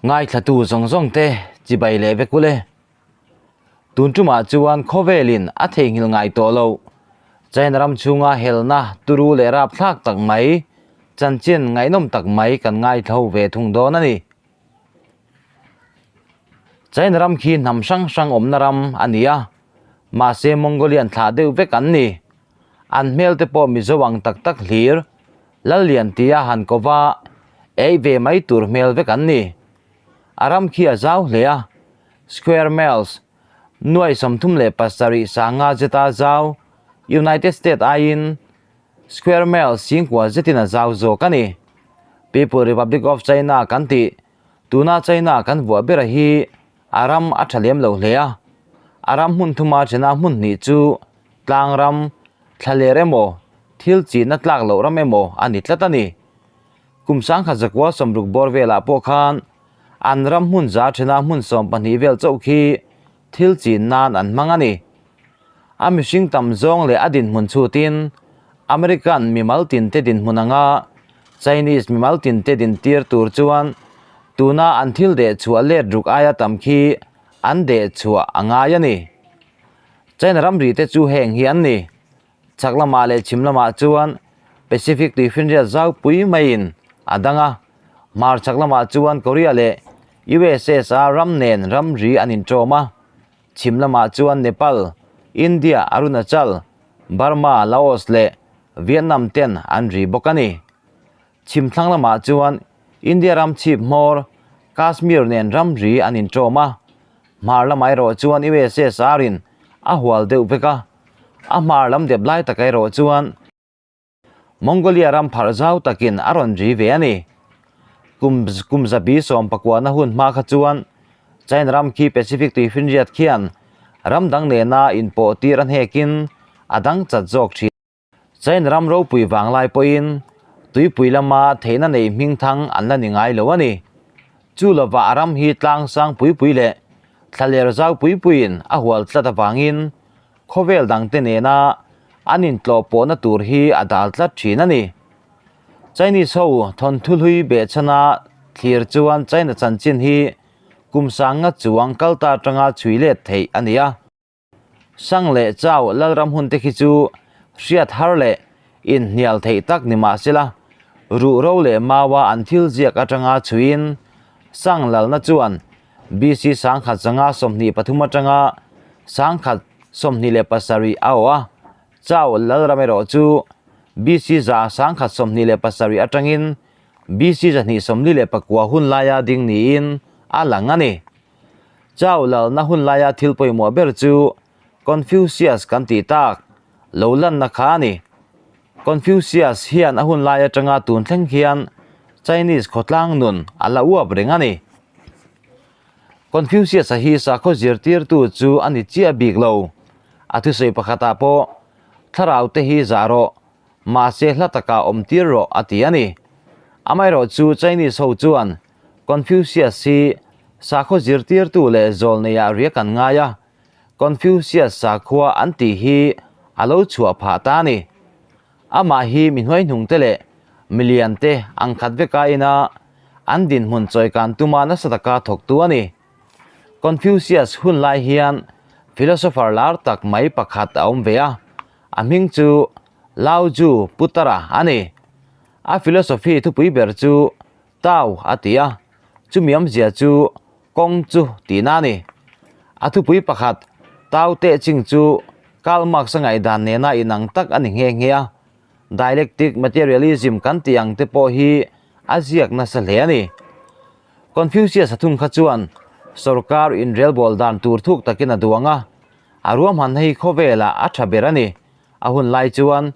Ngaithlatu zawng zawng te chibai leh vek ule. Tun tumah chuan khawvelin a theihnghilh ngai tawh lo. China ram chhunga helna turu leh rapthlak tak mai, chanchin ngaihnawm tak mai kan ngaithlo ve thung dawn a ni. China ram khi hnam hrang hrang awmna ram a ni a, mahse Mongolian thlah deuh vek an ni. An hmel te pawh Mizo ang tak tak hlir, Lallian tia han ko va, ei ve mai tur hmel vek an ni. A ram khi a zau hle a, square miles nuai 37 sanga zeta zau, United States aiin square miles singkua zetin a zau zawk a ni. People Republic of China kan tih, tuna China kan vuah bera hi a ram a tha lem lo hle a, a ram hmun thuma chena hmun hnih chu tlang ram, thlaler emaw, thil chinna tlak loh ram emaw a ni tlat a ni. Kum sangkhat zakua sawmruk bawr velah pawh khan an ram hmun za thena hmun 12 vel chauh khi thil chin nan an hmang a ni. A mihring tam zawng leh a dinhmun chhutin American mimal tinte dinhmun anga Chinese mimal tinte dintir tur chuan tuna an thil deh chhuah let ruk aia tam khi an deh chhuah a ngai a ni. China ramri te chu heng hi an ni. Chhak lamah leh chhim lamah chuan Pacific tuifinriat zau pui maiin a dang a, hmar chhak lamah chuan Korea leh USSR ram nen ramri an inṭawm a, chhim lamah chuan Nepal, India, Arunachal, Burma, Laos leh Vietnam ten an ri bawk a ni. Chhim thlang lamah chuan India ram chhip hmawr Kashmir nen ramri an inṭawm a, hmar lamah erawh chuan USSR in a hual deuh vek a, a hmar lam dep lai tak erawh chuan Mongolia ram pharh zau takin a rawn ri ve a ni. Kum kum zabi sawm pakuahna hun hma kha chuan China ram khi Pacific tuifinriat khian ram dang nena inpawh tir a hnekin a dang chat zawk thin. China ram ropui vanglai pawhin tuipui lama theihna nei hming thang an la ni ngai lo a ni. Chu lova a ram hi tlang sang pui pui leh thlaler zau pui puiin a hual tlat avangin khawvel dangte nena an intlawh pawhna tur hi a dal tlat thin a ni. Chinese ho thawnthu hlui behchhana thlir chuan China chanchin hi kum sanga chuang kalta atanga chhui let theih a ni a. Sang leh Chau Lalram hun te khi chu hriat har leh inhnial theih tak ni mah sela, ruhro leh maua an thil ziak atanga chhuiin Sang Lalna chuan BC 1523 atanga 1027 a awh a, Chau Lalram erawh chu BC 127 atangin BC 249 hun laia ding niin a lang a ni. Chau lalna hun laia thil pawimawh ber chu Confucius kan tih tak lo lanna kha a ni. Confucius hian a hun lai atanga tun thleng hian Chinese khawtlang nun a la uap reng a ni. Confucius-a hi sakhaw zirtirtu chu a ni chiah bik lo. A thusawi pakhatah pawh, Thlarau te hi zah rawh, mahse hla takah awm tir rawh a ti a ni. Amaherawhchu Chinese ho chuan Confucius hi sakhaw zirtirtu leh zawlneiah riak an ngai a, Confucius sakhua an tih hi a lo chhuah phah ta a ni. Amah hi mi hnuaihnungte leh miliante ang khat veka ina an dinhmun chawikan tuma nasa taka thawktu a ni. Confucius hun lai hian philosopher lar tak mai pakhat a awm ve a, a hming chu Lao Tzu Putara a ni. A philosophy thupui ber chu Tao a ti a, chumi awmzia chu kawng chu tihna a ni. A thupui pakhat Tao Te Ching chu Karl Marx-a ngaihdan nena inang tak a ni nghe nghe a, dialectic materialism kan tih ang te pawh hi a ziak nasa hle a ni. Confucius a thung kha chuan sorkar inrelbawl dan tur thuk takin a duang a, a ruahmanna hi khawvelah a tha ber a ni. A hun lai chuan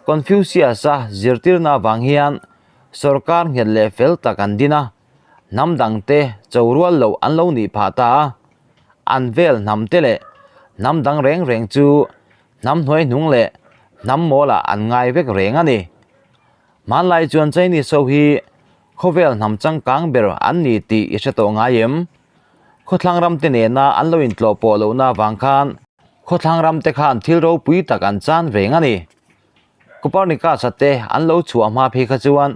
Confucius-a zirtirna avang hian sorkar nghet leh fel tak an din a, hnam dangte cho rual loh an lo nih phah ta a, an vel hnamte leh hnam dang reng reng chu hnam hnuaihnung leh hnam mawlah an ngai vek reng a ni. Hmanlai chuan Chinese ho hi khawvel hnam changkang ber an ni tih i hre tawh ngai em? Khawthlang ramte nena an lo intlawh pawh lohna avang khan khawthlang ramte khan thil ropui tak an chan reng a ni. Copernicus-a te an lo chhuah hma phei kha chuan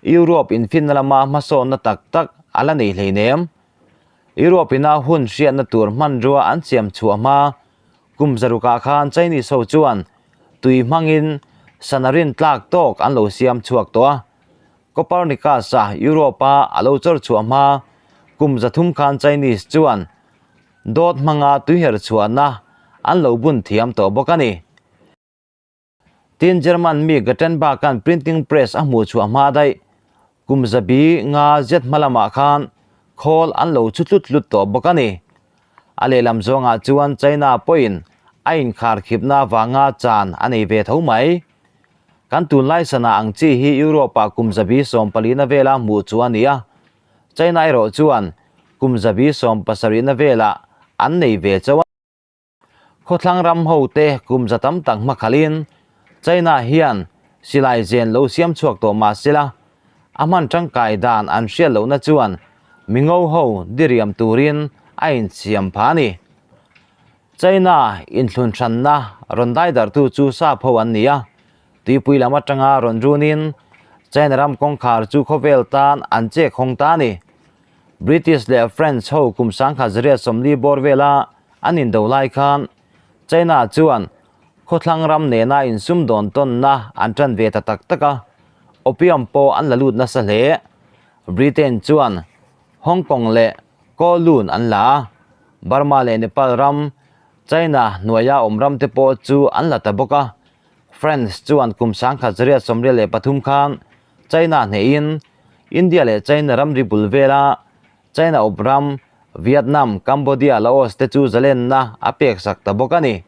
Europe infinna lama hmasawnna tak tak. a la nei hleinem. Europe ina hun hriatna tur hmanrua an siam chhuah hma kum zarukah khan Chinese ho chuan tui hmangin sana rin tlak tawk an lo siam chhuak tawh a. Copernicus-a Europe-a a lo chawr chhuah hma kum 300 khan Chinese chuan dawt hmanga tuiher chhuahna an lo bun thiam tawh bawk a ni. Tin, German mi Gutenberg-a'n printing press a hmuh chhuah hma daih kum 500 zet hma lamah khan khawl an lo chhu tlut tlut tawh bawk a ni. A lehlam zawngah chuan China pawhin a inkhar khipna vanga chan a nei ve tho mai. Kan tunlai sana ang chi hi Europe-ah kum 140na vela hmuh chu a ni a, China erawh chuan kum 17na velah an nei ve chauh a. Khawthlang ram hote kum za tam tak hmakhalin China hian silai zen lo siam chhuak tawh mah sela, a hman tangkai dan an hriat lohna chuan mingo ho diriam turin a insiam phah a ni. China inthlun hranna rawn daidartu chu sap ho an ni a, tuipui lam atanga rawn runin China ram kawngkhar chu khawvel tan an chek hawng ta a ni. British leh French ho kum 1940 bawr vela an indo lai khan China chuan khawthlang ram nena insumdawn tawnna an tan ve ta tak tak a, opium pawh an la lut nasa hle. Britain chuan Hong Kong leh Kowloon an la a, Burma leh Nepal ram, China hnuaia awm ram te pawh chu an la ta bawk a. France chuan kum 1983 khan China hnehin India leh China ramri bul vela China awp ram Vietnam, Cambodia, Laos te chu zalenna a pek sak ta bawk a ni.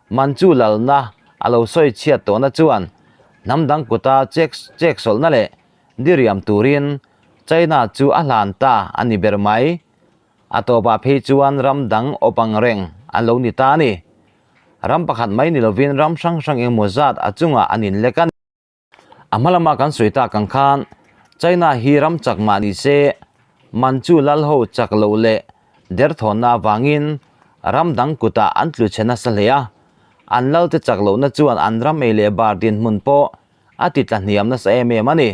Manchu lalna a lo sawi chhiat tawhna chuan hnam dang kuta chek chek sawlhna leh diriam turin China chu a hlan ta a ni ber mai. A tawpah phei chuan ram dang awp ang reng an lo ni ta a ni. Ram pakhat mai ni lovin ram hrang hrang engemaw zat a chungah an inlek a ni. A hma lama kan sawi tak ang khan China hi ram chak mah ni se Manchu lal ho chak loh leh derthawnna avangin ram dang kutah an tlu chhe nasa hle a, an lal te chak lohna chuan an ram ei leh bar dinhmun pawh a ti tla hniam nasa em em a ni.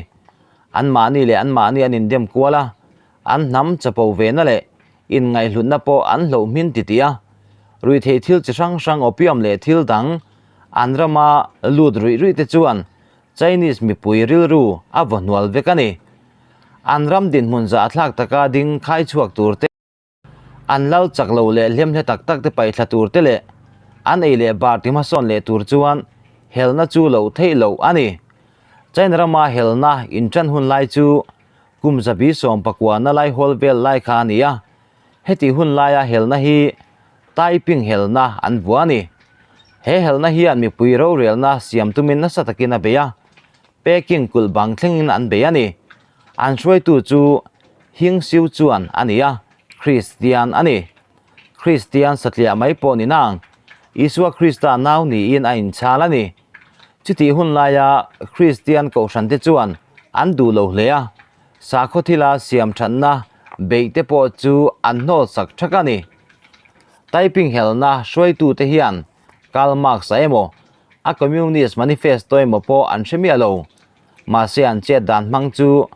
Anmahni leh anmahni an indem kual a, an hnam chapo vena leh inngaihhlutna pawh an hloh hmin titih a, ruihtheih thil chi hrang hrang opium leh thil dang an rama lut ruih ruih te chuan Chinese mipui rilru a vaw hnual vek a ni. An ram dinhmun zah thlak taka ding khai chhuak tur te, an lal chak lo leh hlemhle tak tak te paihthla tur te leh an ei leh bar ti hmasawn leh tur chuan helna chu loh theih loh a ni. China rama helna inṭan hun lai chu Kum 190 na lai hawl vel lai kha a ni a, heti hun laia helna hi Taiping helna an vua a ni. He helna hian mipui rorelna siam tumin nasa takin a bei a, Peking kulh bang thlengin an bei a ni. An hruaitu chu Hing Siu Chuan a ni a, Kristian a ni. Kristian satliah mai pawh ni nang, Isua Krista nau niin a inchhal a ni. Chutih hun laia Kristian kohhrante chuan an duh lo hle a, sakhaw thila siam thatna beih te pawh chu an hnawl sak thak a ni. Taiping helna hruaitute hian Karl Marx-a emaw, a Communist Manifesto emaw pawh an hre miah lo. Mahse an chet dan hmang chu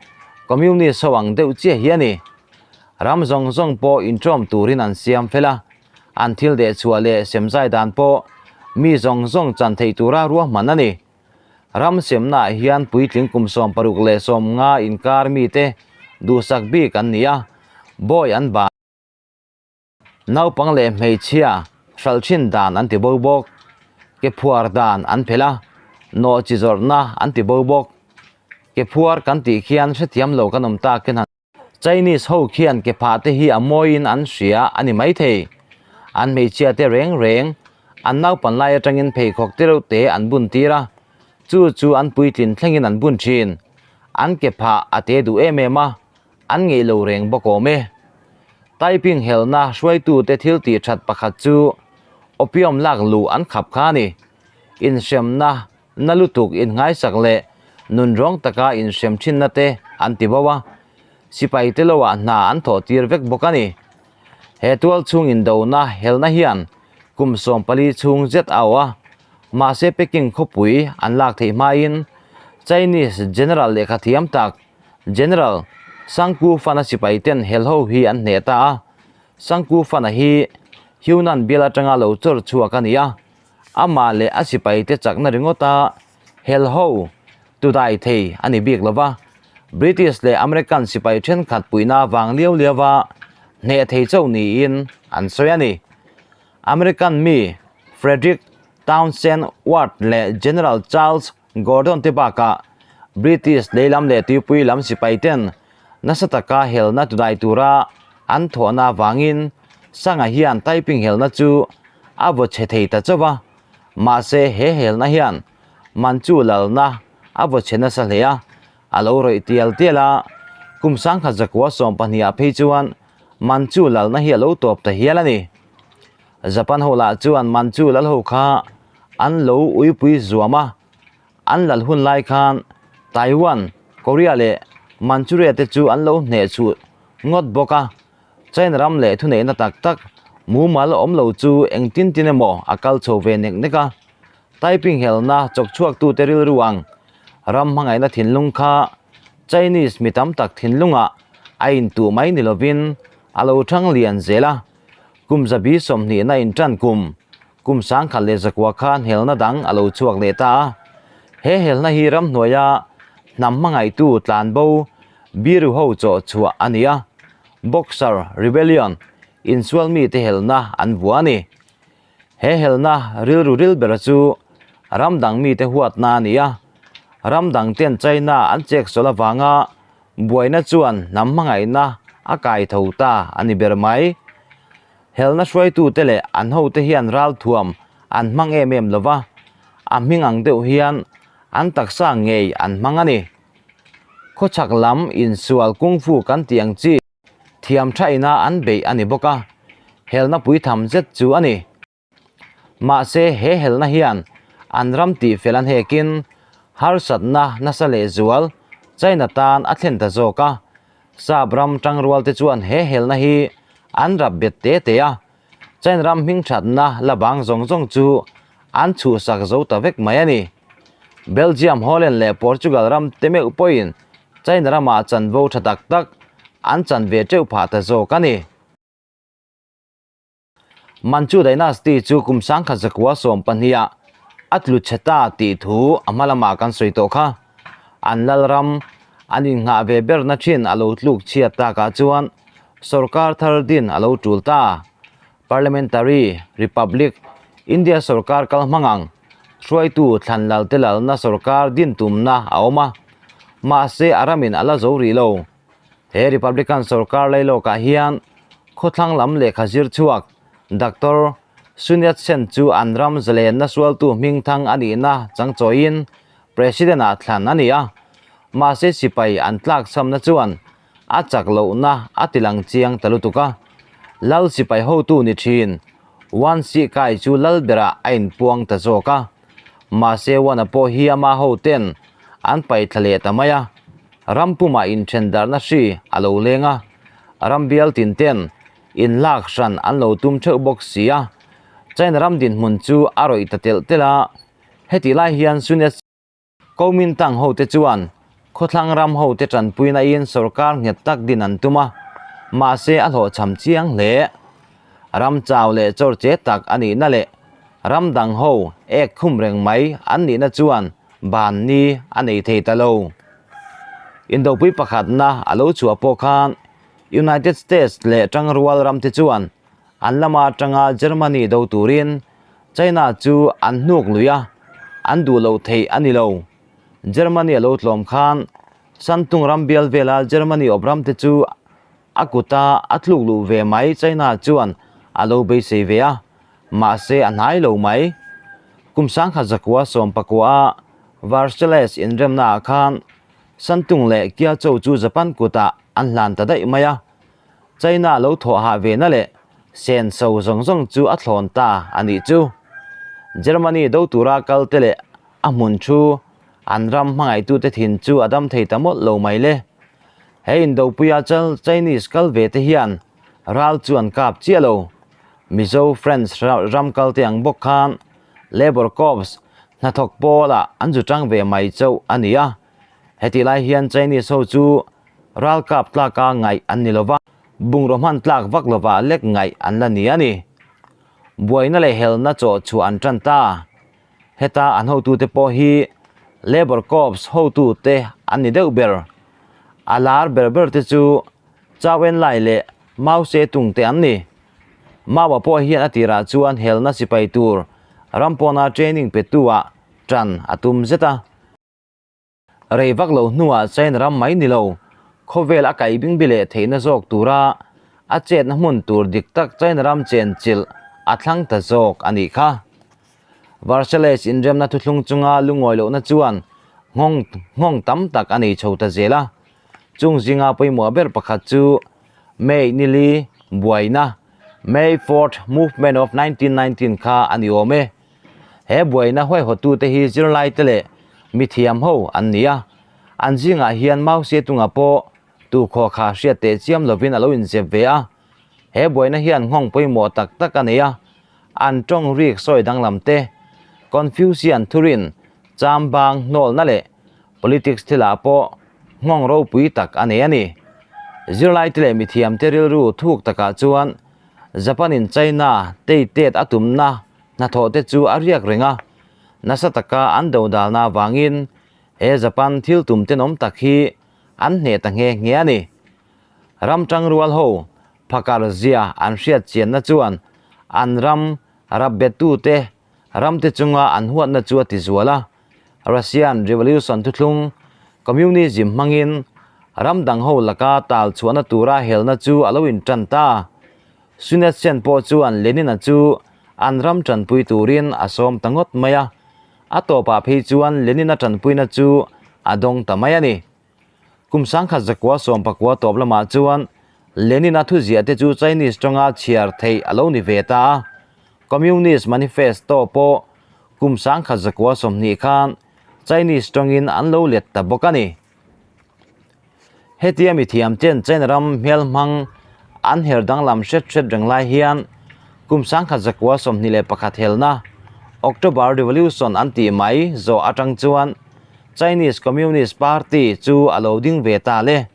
Communist ho ang deuh chiah hi a ni. Ram zawng zawng pawh inṭawm turin an siam fel a, an thil deh chhuah leh semzai dan pawh mi zawng zawng chan theih tura ruahman a ni. Ram semnaah hian puitling kum 60 leh 50 inkar mite duhsak bik an ni a, bawi an ban. Naupang leh hmeichhia hralh thin dan an ti bo bawk, ke phuar dan an phelh a, nawh chi zawrhna an ti bo bawk. Ke phuar kan tih khian hrethiam lo kan awm tak hian han. Chinese ho khian ke phah te hi a mawiin an hria a ni maithei. An hmeichhia te reng reng an naupan lai atangin pheikhawk te reuh te an bun tir a, chu chu an puitlin thlengin an bun thin. An ke phah a te duh em em a, an ngeih lo reng bawk awm e. Taiping helna hruaitute thil tih that pakhat chu opium lak luh an khap kha a ni. Inhremna na lutuk inngaisak leh nunrawng taka inhrem thinna te an ti bo a, sipai te loah hna an thawh tir vek bawk a ni. He tual chhung indona helna hian kum 14 chhung zet a awh a, mahse Peking khawpui an lak theih hmain Chinese General lehkhathiam tak General Sangku Fana sipai ten hel ho hi an hneh ta a. Sangku Fana hi Hunan bial atanga lo chawr chhuak a ni a. Amah leh a sipai te chakna ringawta hel ho tudai thei a ni bik lova. British leh American sipai thenkhat puihna vang liau liauva hneh thei chauh niin an sawi a ni. American mi Frederick Townsend Ward leh General Charles Gordon te bakah British leilam leh tuipui lam sipai ten nasa taka helna tudai tura an thawhna avangin Sanga hian Taiping helna chu a vaw chhe thei ta chauh a, mahse he helna hian Manchu lalna a vaw chhe nasa hle a, a lo rawih tial tial a, kum sangkhat zakua sawmpahnih ah phei chuan Manchu lalna hi a lo tawp ta hial a ni. Japan ho lah chuan Manchu lal ho kha an lo uipui zuam a, an lal hun lai khan Taiwan, Korea leh Manchuria te chu an lo hneh chhuh ngawt bawk a, China ram leh thuneihna tak tak mumal awm lo chu engtin tin emaw a kal chho ve nek nek a. Taiping helna chawkchhuaktute rilru ang ram hmangaihna thinlung kha Chinese mi tam tak thinlungah a intuh mai ni lovin a lo thang lian zel a. Kum zabi sawmhnihna intan kum, kum sangkhat leh zakua khan helna dang a lo chhuak leh ta a. He helna hi ramhnuaia hnam hmangaihtu tlanbo biru ho chawh chhuah a ni a, Boxer Rebellion insual mite helna an vua a ni. He helna rilru ril bera chu ram dang mite huatna a ni a, ram dang ten China an chek sawl avanga Buaina chuan hnam hmangaihna a kai tho ta a ni ber mai. Helna hruaitute leh an hote hian ralthuam an hmang em em lo va, a hming ang deuh hian an taksa ngei an hmang a ni. Khawchhak lam insual kungfu kan tih ang chi thiam thaina an beih a ni bawk a, helna puitham zet chu a ni. Mahse, he helna hian an ram tihfel an hekin harsatna nasa lehzual China tan a thlen ta zawk a. Sap ram tangrualte chuan he helna hi an rap bet te te a, China ram hmingthatna la bang zawng zawng chu an chhuhsak zo ta vek mai a ni. Belgium, Holland leh Portugal ram te meuh pawhin China ramah chanvo tha tak tak an chan ve teuh phah ta zawk a ni. Manchu Dynasty chu kum sangkhat zakua 12 ah a tlu chhe ta tih thu a hma lamah kan sawi tawh kha. An lalram an innghah ve berna thin a lo tluk chhiat takah chuan sorkar thar din a lo tul ta. Parliamentary Republic, India sorkar kal hmang ang hruaitu thlan lal te lalna sorkar din tumna a awm a, mahse a ramin a la zo rih lo. He Republican sorkar lailawkah hian khawthlang lam lehkha zir chhuak Doctor Sun Yat-sen chu an ram zalenna sualtu hmingthang a nihna changchawiin President-ah thlan a ni a. Mahse sipai an tlakchhamna chuan a chak lohna a tilang chiang ta lutuk a. Lal sipai hotu ni thin Wan Sihkai chu lal berah a inpuang ta zawk a. Mahse Wan-a pawh hi ama hoten an paihthla leh ta mai a. Ram pumah inthen darhna hri a lo leng a, ram bial tin ten inlak hran an lo tum theuh bawk si a, China ram dinhmun chu a rawih ta telh telh a, hetih lai hian Sun Yat Kuomintang hote chuan khawthlang ram hote tanpuina in sorkar nghet tak din an tum a, mahse a hlawhchham chiang hle. Ram chau leh chawr che tak a nihna leh ram dang ho ek khum reng mai an nihna chuan ban ni a nei thei ta lo. Indopui pakhatna a lo chhuah pawh khan United States leh Tangrual ramte chuan an lama atanga Germany do turin China chu an hnuk lui a, an duh loh theih a ni lo. Germany a lo tlawm khan Shantung ram bial vela Germany awp ramte chu a kuta a tluk luh ve mai China chuan a lo beisei ve a, mahse a hnai lo mai. Kum sangkhat zakua 19 a Versailles inremna ah khan Shantung leh Kiacho chu Japan kutah an hlan ta daih mai a, China lo thawh hah ve na leh senso zawng zawng chu a thlawn ta a nih chu. Germany do tura kal te leh a hmun thu an ram hmangaihtute thin chu a dam thei ta mawlh lo mai le. He Indopuia Chinese kal ve te hian ral chu an kap chiah lo. Mizo French ram kal te ang bawk khan Labour Corps hnathawk pawlah an zu tang ve mai chauh a ni a. Hetih lai hian Chinese ho chu. Ralkap tlaka ngaih an ni lova, bungraw hman tlak vak lova lek ngaih an la ni a ni. Buaina leh helna chawh chhuah an tan ta. Heta an hotute pawh hi Labour Corps hotute an ni deuh ber. A lar ber ber te chu Chau En Lai leh Mao Tse Tung te an ni. Mao-a pawh hian a tirah chuan helna sipai tur ram pawna training petu ah tan a tum zet a. Rei vak lo hnuah China ram mai ni lo, khawvel a kai bingbi leh theihna zawk tura a chetna hmun tur dik tak China ram chenchilh a thlang ta zawk a nih kha. Versailles inremna thuthlung chunga lungawi lohna chuan nghawng nghawng tam tak a nei chho ta zel a. Chung zinga pawimawh ber pakhat chu May nili buaina, May Fourth Movement of 1919 kha a ni awm e. He buaina huaihawtute hi zirlaite leh mithiam ho an ni a, an zingah hian Mao Zedong-a pawh tukhaw kha hriat teh chiam lovin a lo inzep ve a. He buaina hian nghawng pawimawh tak tak a nei a, an tawng rik sawi danglam te, Confucian thurin chambang hnawlna leh politics thilah pawh nghawng ropui tak a nei a ni. Zirlaite leh mithiamte rilru thuk takah chuan Japan-in China teitet a tumna hnathawh te chu a riak reng a, nasa taka an dodalna avangin he Japan thil tum tenawm tak hi an hneh ta nghe nghe a ni. Ram tangrual ho phakar zia an hriat chianna chuan an ram rapbettute ramte chunga an huatna chu a ti zual a, Russian Revolution thuthlung Communism hmangin ram dang ho laka tal chhuahna tura helna chu a lo intan ta. Sun Yat-sen pawh chuan Lenin-a chu an ram tanpui turin a sawm ta ngawt mai a, a tawpah phei chuan Lenin-a tanpuina chu a dawng ta mai a ni. Kum 1919 tawp lamah chuan Lenin-a thuziah te chu Chinese tawnga chhiar theih a lo ni ve ta a, Communist Manifesto pawh kum 1920 khan Chinese tawngin an lo let ta bawk a ni. Hetia mithiam ten China ram hmelhmang an her danglam hret hret reng lai hian kum 1921 helna October Revolution an tih mai zawh atang chuan Chinese Communist Party chu a lo ding ve ta le.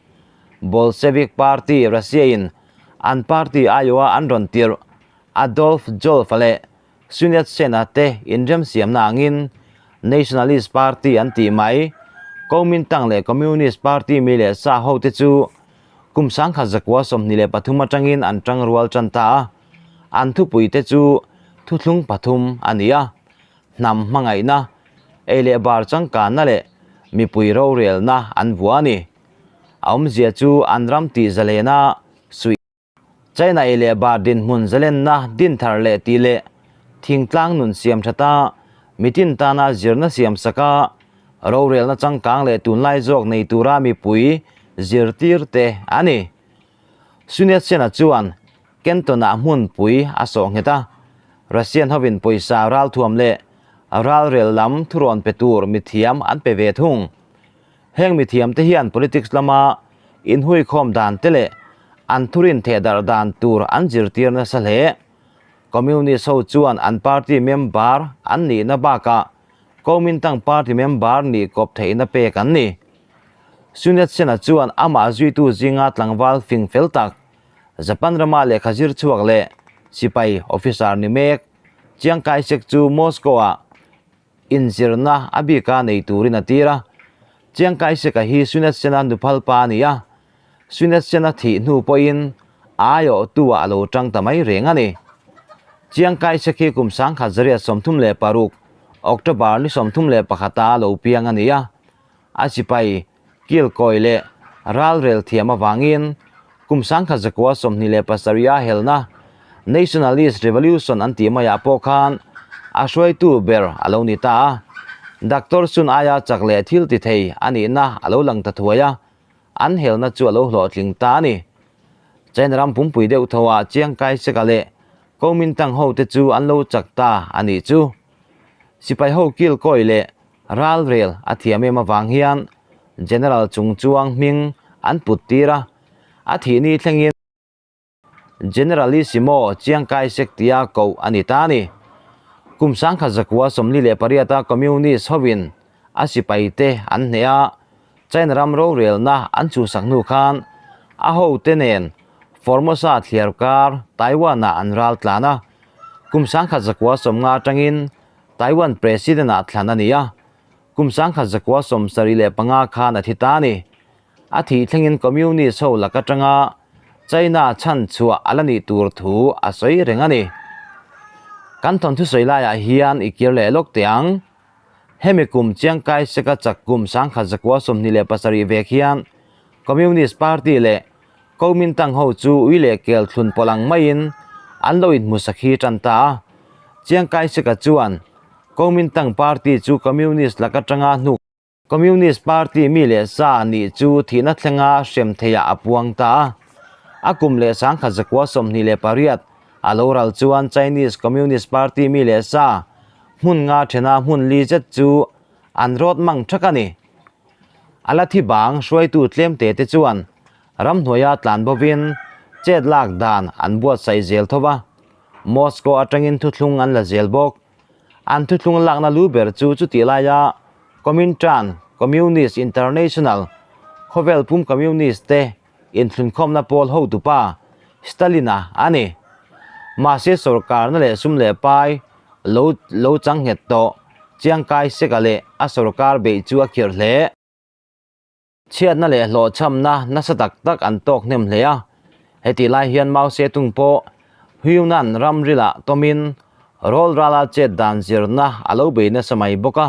Bolshevik Party Russia in an party aiawha an rawn tirh Adolf Jolf-a leh Sun Yat-sen-a te inremsiamna angin Nationalist Party an tih mai. Kuomintang leh Communist Party mi leh sa hote chu kum 1923 atangin an tangrual tan ta a, an thupuite chu thuthlung pathum a ni a, hnam hmangaihna, ei leh bar changkanna leh mipui rorelna an vuah a ni. A awmzia chu an ram tih zalena suih. China ei leh bar dinhmun zalenna dinthar leh tih leh thingtlang nun siam thata mitin tana zirna siam saka rorelna changkang leh tunlai zawk nei tura mipui zirtir te a ni. Sun Yat-sen-a chuan Canton-ah hmunpui a sawh nghet a, Russian hovin pawisa ralthuam leh ralrel lam thurawn pe tur mithiam an pe ve thung. Heng mithiamte hian politics lama inhuikhawm dan te leh an thurin thehdarh dan tur an zirtir nasa hle. Communist ho chuan an party member an nihna bakah Kuomintang party member nih kawp theihna pek an ni. Sun Yat-sen-a chuan amah zuitu zinga tlangval fing fel tak, Japan rama lehkha zir chhuak leh sipai officer ni mek Chiang Kai-shek chu Moscow-ah Inzirna a bika nei turin a tir a, Chiang Kai-shek-a hi Sun Yat-sen-a nuphal pa a ni a, Sun Yat-sen-a thih hnu pawhin a aiawhtu-ah a lo tang ta mai reng a ni. Chiang Kai-shek hi kum 1936 October ni 31-a lo piang a ni a, a sipai kilkawi leh ralrel thiam avangin kum 1927 a helna Nationalist Revolution an tih maiah pawh khan a hruaitu ber a lo ni ta a. Doctor Sun aia chak leh thil ti thei a nihna a lo lang ta thuai a, an helna chu a lo hlawhtling ta a ni. China ram pumpui deuh thoah Chiang Kai-shek-a leh Kuomintang hote chu an lo chak ta a nih chu. Sipai ho kilkawi leh Ralrel a thiam em avang hian General Chungchuang hming an put tir a, a thih ni thlengin Generalissimo Chiang Kai-shek tia koh a ni ta a ni. Kum 1948 a Communist hovin a sipaite an hneh a, China ram rorelna an chhuhsak hnu khan a hote nen Formosa thliar kar Taiwan-ah an ral tlan a, kum 1950 atangin Taiwan President-ah thlan a ni a, kum 1975 khan a thi ta a ni. A thih thlengin Communist ho lak atanga China chhan chhuah a la nih tur thu a sawi reng a ni. Kan thawnthu sawi laiah hian i kir leh lawk teh ang. Hemi kum Chiang Kai-shek-a chak kum 1927 vek hian Communist Party leh Kuomintang ho chu ui leh kel thlun pawlh ang maiin an lo inhmu sakhi tan ta a. Chiang Kai-shek-a chuan Kuomintang Party chu Communist lak atanga hnuk Communist Party mi leh sa nih chu thihna thlenga hrem theiah a puang ta a. A kum leh 1928 a lo ral chuan Chinese Communist Party mi leh sa hmun nga thena hmun li zet chu an rawt mang thak a ni. A la thi bang hruaitu tlemte te chuan ramhnuaia tlan bovin chet lak dan an buatsaih zel tho va, Moscow atangin thuthlung an la zel bawk. An thuthlung lakna lu ber chu chutih laia Comintern, Communist International, khawvel pum Communist te inthlunkhawmna pawl hotupa Stalin-a a ni. Mahse sorkarna leh sum leh pai lo lo chang nghet tawh Chiang Kai-shek-a leh a sorkar beih chu a khirh hle. Chhiatna leh hlawhchhamna nasa tak tak an tawk hnem hle a, hetih lai hian Mao Zedong pawh Hunan ramrilah tawmin rawl rala chet dan zirna a lo bei nasa mai bawk a,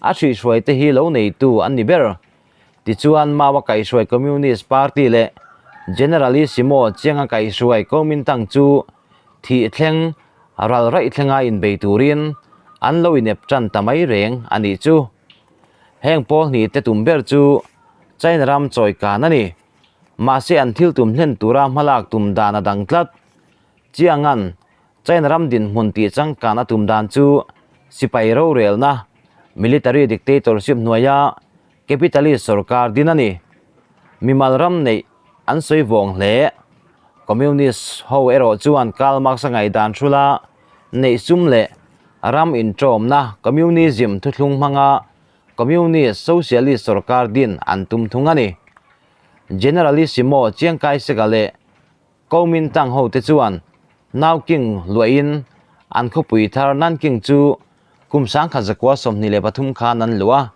a hruihhruai te hi lo neitu an ni ber. Tichuan Mao a kaihhruai Communist Party leh Generalissimo Chiang a kaihhruai Kuomintang chu thih thleng ral raih thlenga inbei turin an lo inep tan ta mai reng a nih chu. Heng pawl hnih te tum ber chu China ram chawi kan a ni. Mahse an thil tum hlen tura hmalak tum dan a dang tlat. Chiangan China ram dinhmun tih changkan a tum dan chu sipai rorelna, military dictatorship hnuaia capitalist sorkar din a ni. Mimal ram neih an sawi vawng hle. Communist ho erawh chuan Karl Marx-a ngaihdan hrula neih sum leh ram inṭawmna Communism thuthlung hmanga Communist Socialist sorkar din an tum thung a ni. Generalissimo Chiang Kai-shek-a leh Kuomintang hote chuan Nauking luahin an khawpui thar Nanking chu kum 1923 khan an luh a.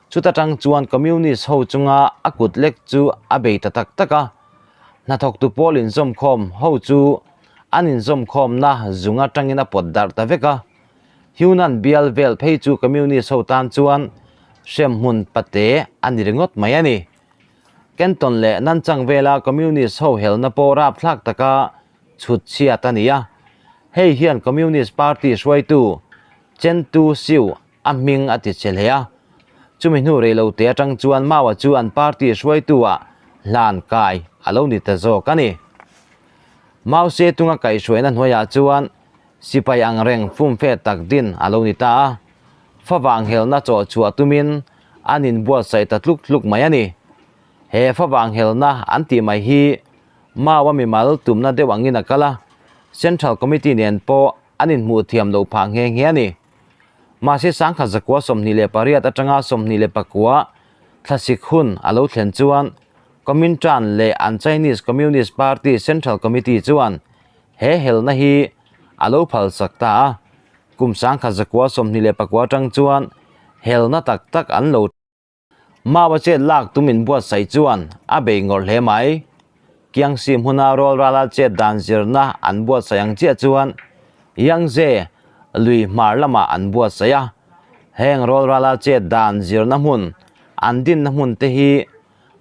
Chuta tang chuan Communist ho chunga a kut lek chu a bei ta tak tak a. Hnathawktu pawl inzawmkhawm ho chu an inzawmkhawmna zung atangin a pawt darh ta vek a. Hunan bial vel phei chu Communist ho tan chuan hremhmun pate a ni ringawt mai a ni. Canton leh Nanchang vela Communist ho helna pawh rapthlak taka chhut chhiat a ni a. Hei hian Communist Party hruaitu Chen Tu Siu a hming a ti che hle a. Chumi hnu rei lo te atang chuan Mao-a chu an party hruaitu-ah hlan kai a lo ni ta zawk a ni. Mao Zedong-a kaihhruaina hnuaiah chuan sipai ang reng fumfe tak din a lo ni ta a. Favang helna chawh chhuah tumin an inbuatsaih ta tluk tluk mai a ni. He favang helna an tih mai hi Mao-a mimal tumna deuh angin a kal a, Central Committee nen pawh an inhmuh thiam loh phah nghe nghe a ni. Mahse 1928 atanga 29 thlasik hun a lo thlen chuan Kuomintang leh an Chinese Communist Party Central Committee chuan he helna hi a lo phalsak ta a, kum 1929 atang chuan helna tak tak an lo Mau a chet lak tum inbuatsaih chuan a bei ngawrh hle mai. Kiangsi hmuna rawl rala chet dan zirna an buatsaih ang chiah chuan Yangtze lui hmar lamah an buatsaih a. Heng rawl rala chet dan zirna hmun an dinna hmun te hi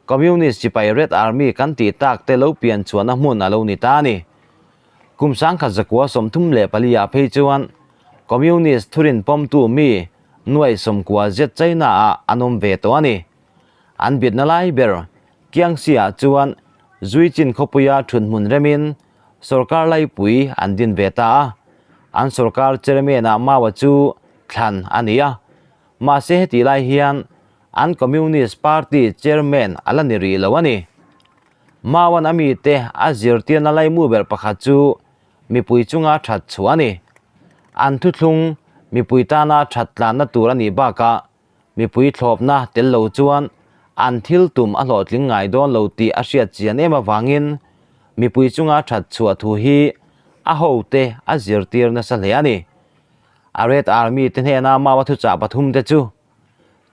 Communist sipai Red Army kan tih tak te lo pian chhuahna hmun a lo ni ta a ni. Kum 1934 ah phei chuan Communist thurin pawmtu mi nuai 90 zet China ah an awm ve tawh a ni. An bitna lai ber Kiangsi ah chuan Zuichin khawpuia thunhmun remin sorkar laipui an din ve ta a. An sorkar chairman ah Mao-a chu thlan a ni a. Mahse hetih lai hian an Communist Party chairman a la ni rih lo a ni. Mao-a'n a mite a zirtirna laimu ber pakhat chu mipui chunga that chhuah a ni. An thuthlung mipui tana that tlanna tur a nih bakah mipui thlawpna tel lo chuan An thil tum a hlawhtling ngai dawn lo tih a hriat chian em avangin mipui chunga that chhuah thu hi a hote a zirtir nasa hle a ni. A Red Army te hnena Maua thuchah pathum te chu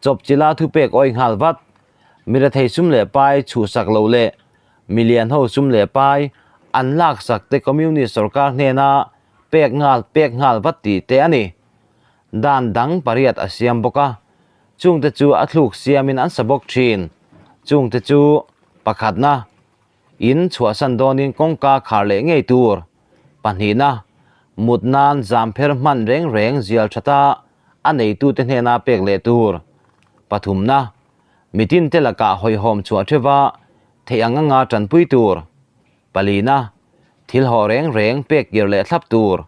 chawpchila thupek awih nghal vat, mi rethei sum leh pai chhuhsak lo leh milian ho sum leh pai an laksak te Communist sorkar hnena pek nghal pek nghal vat tih te a ni. Dan dang pariat a siam bawk a, chungte chu a thluk siamin an sa bawk thin. Chungte chu pakhatna, in chhuahsan dawnin kawngka khar leh ngei tur, pahnihna, mut nan zam pher hman reng reng zial thata a neitute hnena pek leh tur, pathumna, mitin te lakah hawihhawm chhuah theuva theih ang anga tanpui tur, palina, thil haw reng reng pek kir leh thlap tur,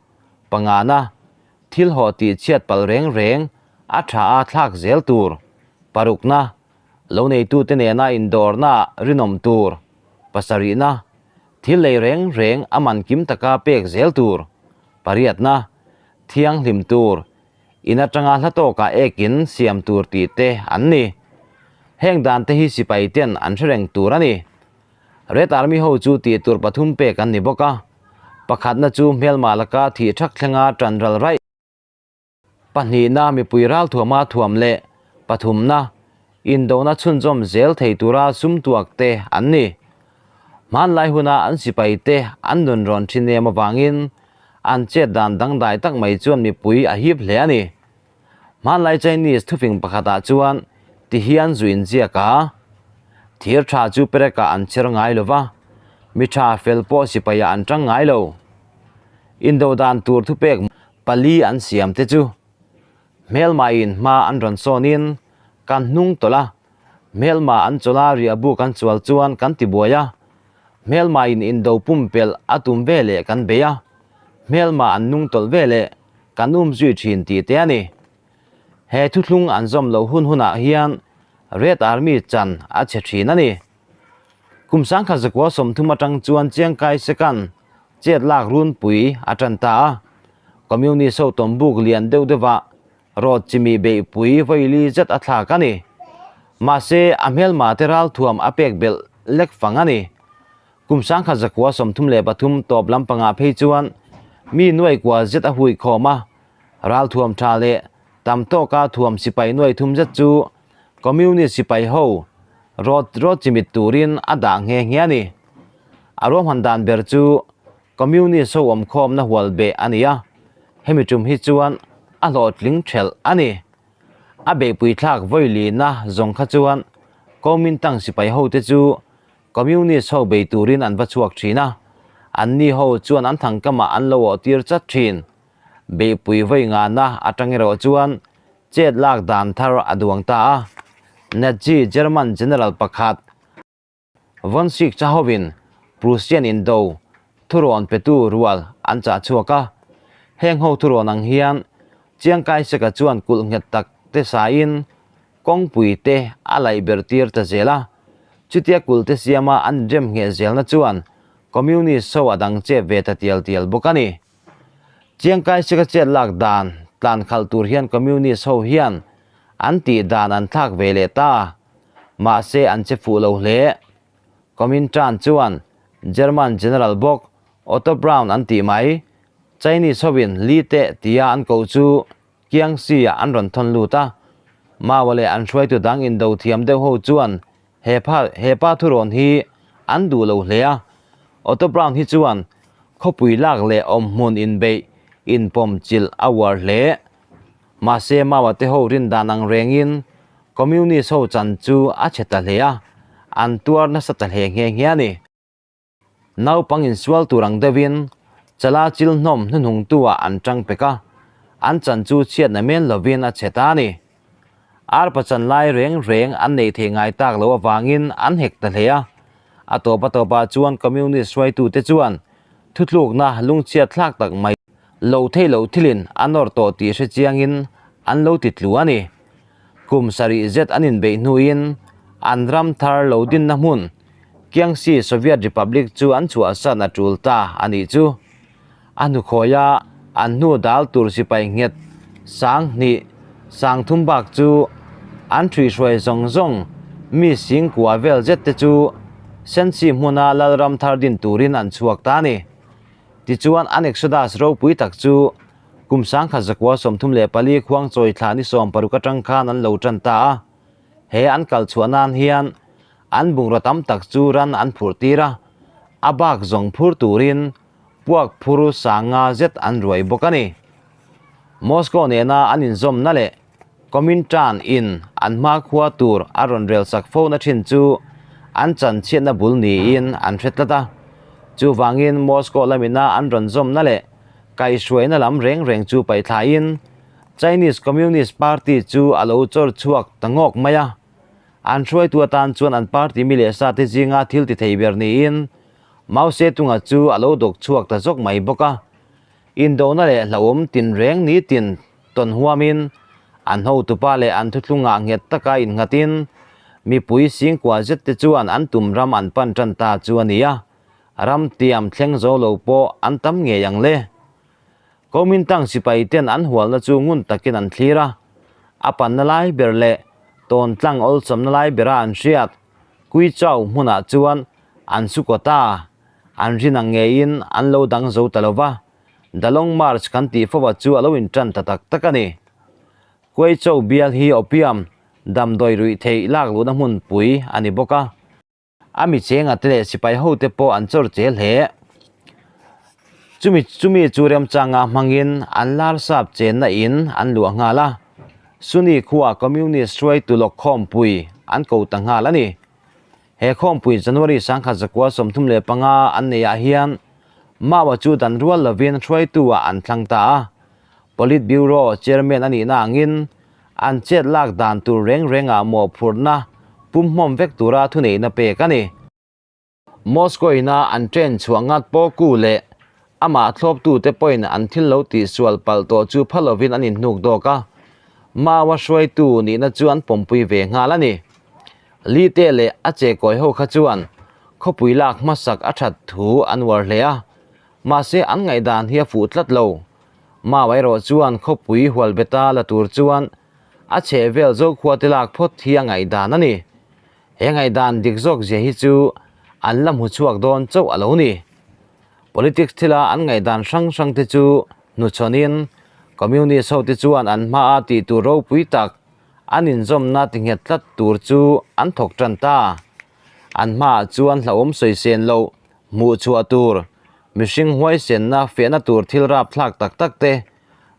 pangana, Thil haw tih chhiat palh reng reng a tha a thlak zel tur, parukna, lo neitute nena indawrna rinawm tur, pasarihna, thil lei reng reng a man kim taka pek zel tur, pariatna, thianghlim tur, in atanga hla tawkah ekin siam tur tih te an ni. Heng dan te hi sipai ten an hre reng tur a ni. Red Army ho chu tih tur pathum pek an ni bawk a, pakhatna chu hmelma laka thih thak thlenga tan ral raih, pahnihna mipui ralthuama thuam leh pathumna indona chhunzawm zel thei tura sum tuak te an ni. Hmanlai huna an sipai te an nun rawn thin em avangin an chet dan dangdai tak mai chuan mipui a hip hle a ni. Hmanlai Chinese thufing pakhatah chuan ti hian zu inziak a, Thir tha chu perekah an chher ngai lo va, mi tha fel pawh sipaiah an tang ngai lo. Indo dan tur thupek pali an siam te chu hmelmain hma an rawn sawnin kan hnung tawlh a, hmelma an chawlh a riahbu kan chual chuan kan tibuai a, hmelmain indo pumpelh a tum veleh kan bei a, hmelma an nung tawlh veleh Kan um zui thin tih te a ni. He thuthlung an zawm loh hun hunah hian Red Army chan a chhe thin a ni. Kum sangkhat zakua 30 atang chuan Chiang Kai-shek-a'n chet lak runpui a tan ta a. Communist ho tawmbuk lian deuh deuhah rawt chimi beihpui vawili zet a thlak a ni. Mahse, a hmelma te ralthuam a pek belh lek fang a ni. Kum sangkhat zakua 33 tawp lampangah phei chuan mi nuai kua zet a hui khawm a, ralthuam tha leh tam tawka thuam sipai nuai thum zet chu Communist sipai ho rawt rawt chimit turin a dah nghe nghe a ni. A ruahman dan ber chu Communist ho awmkhawmna hual beh a ni a, hemi tum hi chuan a hlawhtling thelh a ni. A beihpui thlak vawilina zawng kha chuan Kuomintang sipai hote chu Communist ho bei turin an va chhuak thin a, anni ho chuan an thangkamah an lo awh tir chat thin. Beihpui vawi ngana atang erawh chuan chet lak dan thar a duang ta a. Nazi German General pakhat Von Schick chahovin Prussian indo thurawn petu rual an chah chhuak a. Heng ho thurawn ang hian Chiang Kai-shek-a chuan kulh nghet tak te sain Kawngpui te a laih ber tir ta zel a, chutia kulh te siama an inrem ngheh zelna chuan Communist ho a dang chep ve ta tial tial bawk a ni. Chiang Kai-shek-a chet lak dan tlan khalh tur hian Communist ho hian an tih dan an thlak ve leh ta, mahse an che fuh lo hle. Kuomintang chuan German General bawk Otto Braun an tih mai, Chinese hovin Li Te tia an koh chu Kiangsi ah an rawn thawn lut a, Maua leh an hruaitu dang indo thiam deuh ho chuan he pha he pa thurawn hi an duh lo hle a, Otto Braun hi chuan khawpui lak leh awmhmun inbeih inpawm chilh a uar hle. Mahse Maua te ho rin dan ang rengin Communist ho chan chu a chhe ta hle a, an tuar nasa ta hle nghe nghe a ni. Naupang insual tur ang deuhin chala chil hnawm hnuhnungtu ah an tang pek a, an chan chu chhiatna men lovin a chhe ta a ni. Arpa chan lai reng reng an neih theih ngai tak loh avangin an hek ta hle a, a tawp a tawpah chuan Communist hruaitute chuan thutlukna lungchhiat thlak tak mai lo thei lo thilin a nawr tawh tih hre chiangin an lo ti tlu a ni. Kum sarih zet an inbeih hnuin an ram thar lo dinna hmun Kiangsi Soviet Republic chu an chhuahsan a tul ta a nih chu. A hnukhawi a an hnu dal tur sipai nghet sang hnih sang thum bak chu an thuihhruai zawng zawng Mi singkua vel zet te chu Sensi hmuna Lalram thar din turin an chhuak ta a ni. Tichuan, an Exodus ropui tak chu kum 1934 khuang chawi thla ni 60 atang khan an lo tan ta a. He an kal chhuah nan hian an bungraw tam tak chu ran an phurh tir a, a bak zawng phur turin puak phur sanga zet an ruai bawk a ni. Moscow nena an inzawmna leh Komintern in an hmakhua tur a rawn rel sak fo na thin chu an chanchhiatna bul niin an hre tlat a. Chuvangin Moscow lamina an rawn zawmna leh kaihhruaina lam reng reng chu paihthlaiin Chinese Communist Party chu a lo chawr chhuak ta ngawk mai a. An hruaitu atan chuan an party mi leh sa te zinga thil ti thei ber niin Mao Zedong-a chu a lo dawk chhuak ta zawk mai bawk a. Indona leh hlauhawm tinreng nitin tawn huamin an hotupa leh an thuthlungah nghet taka innghatin mipui singkua zet te chuan an tum ram an pan tan ta chu a ni a, ram tiam thleng zo lo pawh an tam ngei ang le. Kuomintang sipai ten an hualna chu ngun takin an thlir a, a panna lai ber leh tawn tlang awlsawmna lai bera an hriat Kuichau hmunah chuan an su kaw ta, an rin ang ngeiin an lo dang zo ta lo va. The Long March kan tih fo a chu a lo intan ta tak tak a ni. Kuaichau bial hi opium damdawi ruih theih lak luhna hmunpui a ni bawk a. A mi chenga te leh sipai hote pawh an chawr che hle. Chumi chumi chu remchanga hmangin an lar sap chenna in an luah nghal a. Sunni khua Communist hruaitu lawk khawmpui an ko ta nghal a ni. He khawmpui January 1935 an neihah hian Mao-a chu dan rual lovin hruaitu-ah an thlang ta a. Politburo Chairman a nihna angin an chet lak dan tur reng rengah mawhphurhna pumhmawm vek tura thuneihna pek a ni. Moscow ina an train chhuah ngat pawh ku leh amah thlawptute pawhin an thil lo tihsual palh tawh chu pha lovin an inhnuk dawk a, Mao-a hruaitu nihna chu an pawmpui ve nghal a ni. Li te leh a che kawi ho kha chuan khawpui lak hmasak a that thu an uar hle a, mahse an ngaihdan hi a fuh tlat lo. Mao erawh chuan khawpui hual beta la tur chuan a chhehvel Zokhua te lak phawt hi a ngaihdan a ni. He ngaihdan dik zawk zia hi chu an la hmu chhuak dawn chauh a lo ni. Politics thila an ngaihdan hrang hrang te chu hnuchhawnin Communist ho te chuan an hmaa tih tur ropui tak an inzawmna ti nghet tlat tur chu an thawk tan ta. An hmaah chuan hlauhawm sawi sen loh hmuh chhuah tur, mihring huaisenna fiahna tur thil rapthlak tak tak te,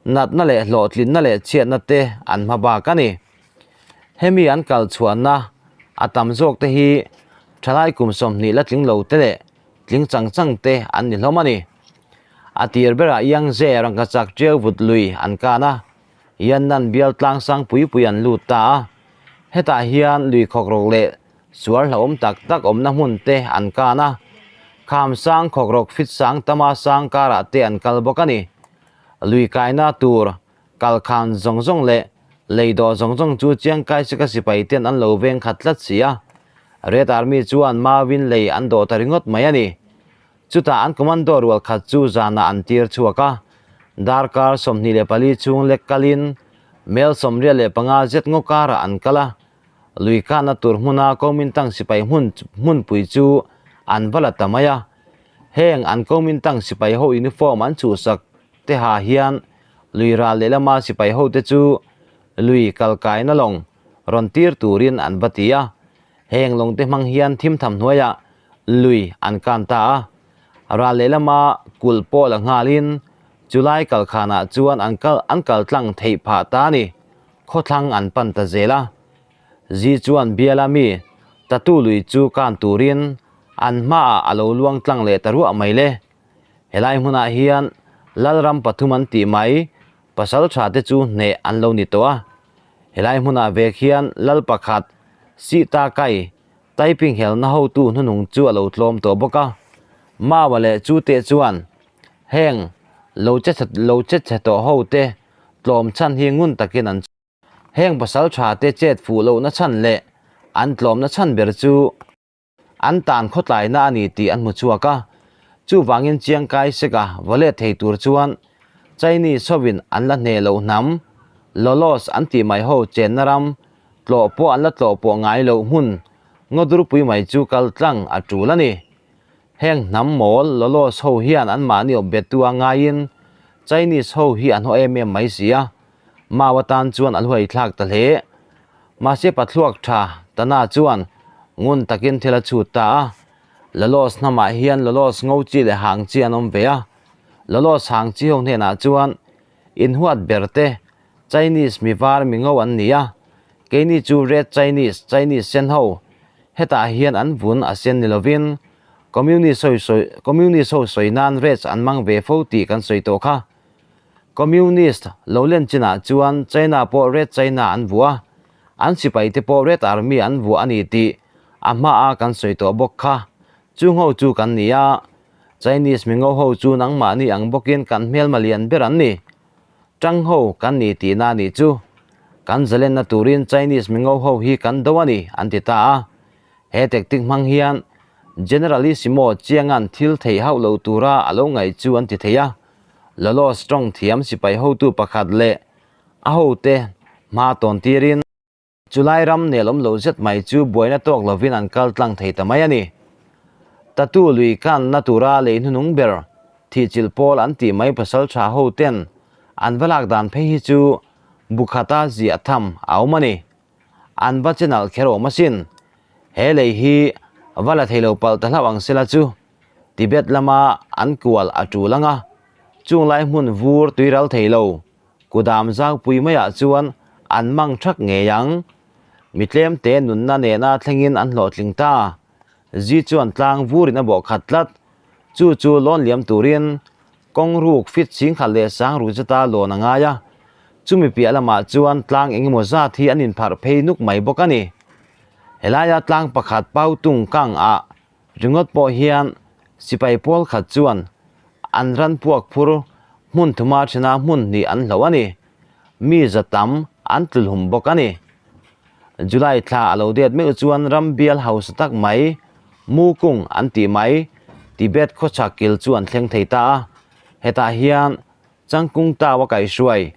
natna leh hlawhtlinna leh chhiatna te an hma bak a ni. Hemi an kal chhuahna a tam zawk te hi thalai kum 20 la tling lo te leh tling chang chang te an ni hlawm a ni. A tir berah Yangtze rangkachak tiau vut lui an kan a, Yannan bial tlang sang pui pui an lut ta a, hetah hian lui khawk rawk leh suar hlauhawm tak tak awmna hmun te an kan a, kham sang khawk rawk fit sang tama sang karah te an kal bawk a ni. Lui kaina tur kalkhan zawng zawng leh lei dawh zawng zawng chu Chiang Kai-shek-a sipai ten an lo veng khat tlat si a, Red Army chuan Mawin lei an dawh ta ringawt mai a ni. Chutah an commando rual khat chu zanah an tir chhuak a, darkar 24 chhung lek kalin mel 85 zet ngaw karah an kal a, lui kahna tur hmuna Kuomintang sipai hmun hmunpui chu an va la ta mai a. Heng an Kuomintang sipai ho uniform an chhuhsak te ha hian lui ral lehlama sipai hote chu lui kalkaina lawng rawn tir turin an va ti a. Heng lawngte hmang hian thim tham hnuaiah lui an kan ta a, ral lehlama kulh pawh la nghalin chulai kalkhanah chuan an kal an kal tlang theih phah ta a ni. Khawthlang an pan ta zel a. Zi chuan biala mi tatu lui chu kan turin an hmaah a lo luang tlang leh ta ruah mai le. Helai hmunah hian Lalram pathum an tih mai pasal tha te chu hneh an lo ni tawh a. Helai hmunah vek hian Lal pakhat Sita Kai Typing helna hotu hnuhnung chu a lo tlawm tawh bawk a. Maua leh chu te chuan heng lo che lo che chhe tawh ho te tlawm chhan hi ngun takin an Heng pasal tha te chet fuh lohna chhan leh an tlawmna chhan ber chu an tan khawtlaina a ni tih an hmu chhuak a. Chuvangin Chiang Kai-shek-a vawlet thei tur chuan Chinese hovin an la hneh loh hnam, Lolos an tih mai ho chenna ram. Tlawh pawh an la tlawh pawh ngai loh hmun ngaw durpui mai chu kal tlang a tul a ni. Heng hnam mawl Lolos ho hian anmahni awp bettu a ngaiin Chinese ho hi an haw em em mai si a, Mau atan chuan a hluai thlak ta hle. Mahse pathluak tha Tana chuan ngun takin thil a chhut ta a. Lolos hnamah hian Lolos ngo chi leh hang chi an awm ve a. Lolos hang chi ho hnenah chuan inhuat ber te Chinese mi var mi ngo an ni a, keini chu Red Chinese, Chinese sen ho, hetah hian an vun a sen ni lovin Communist ho sawi Communist ho sawi nan Reds an mang ve fo tih kan sawi tawh kha. Communist lo len chinah chuan China pawh Red China an vuah a, an sipai te pawh Red Army an vuah a ni tih a hmaa kan sawi tawh bawk kha. Chung ho chu kan ni a, Chinese mi ngo ho chu nangmahni ang bawkin kan hmelma lian ber an ni. Tang ho kan ni tihna a nih chu. Kan zalenna turin Chinese mingo ho hi kan do a ni, an ti ta a. He tactic hmang hian Generalissimo Chianga'n thil theih hauh lo tura a lo ngaih chu an ti thei a. Lolo Strong thiam sipai hotu pakhat leh a hote hma tawn tirin. Chulai ram nel awm lo zet mai chu buaina tawk lovin an kal tlang thei ta mai a ni. Tatu lui kanna tura lei hnunung ber thihchilh pawl an tih mai pasal tha ho ten an va lak dan phei hi chu bu khata ziah tham a awm a ni. An va che nalh kher awm asin. He lei hi va la thei lo palh ta hlauh ang sela chu Tibet lama an kual a tul ang a, chung lai hmun vur tuiral thei lo Kudam zaupui maiah chuan an mang thak ngei ang. Mi tlemte nunna nena thlengin an hlawhtling ta. Zi chuan tlang vurin a bawh khat tlat. Chu chu lawn liam turin kawng ruk fit chingkhat leh sang ruk zeta lawn a ngai a. Chumi piah lamah chuan tlang engemaw zat hi an inpharh phei nuk mai bawk a ni. Helaia tlang pakhat pau tung kang ah Ringawt pawh hian sipai pawl khat chuan an ran puak phur hmun thuma thena hmun hnih an hloh a ni. Mi za tam an tlulhum bawk a ni. July thla a lo det meuh chuan ram bial hausa tak mai, Mu Kung an tih mai, Tibet khawchhak kil chu an thleng thei ta a. Hetah hian Changkung Tau a kaihhruai,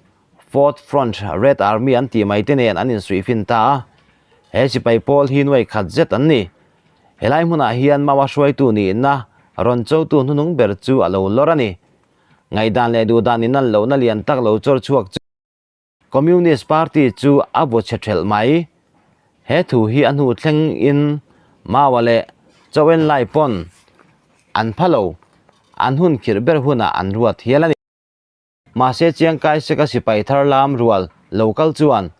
Fourth Front Red Army an tih mai te nen an insuihfin ta a. He sipai pawl hi nuai khat zet an ni. Helai hmunah hian Mawa hruaitu nihna rawn chotu hnunung ber chu a lo lawr a ni. Ngaihdan leh duhdan inan lohna lian tak lo chawr chhuak chu Communist Party chu a vaw chhe thelh mai. He thu hi a hnu thleng in Mawa leh Chou Enlai pawn an pha lo, an hun khirh ber hunah an ruat hial a ni. Mahse Chiangkai Seka sipai thar lam rual lo kal chuan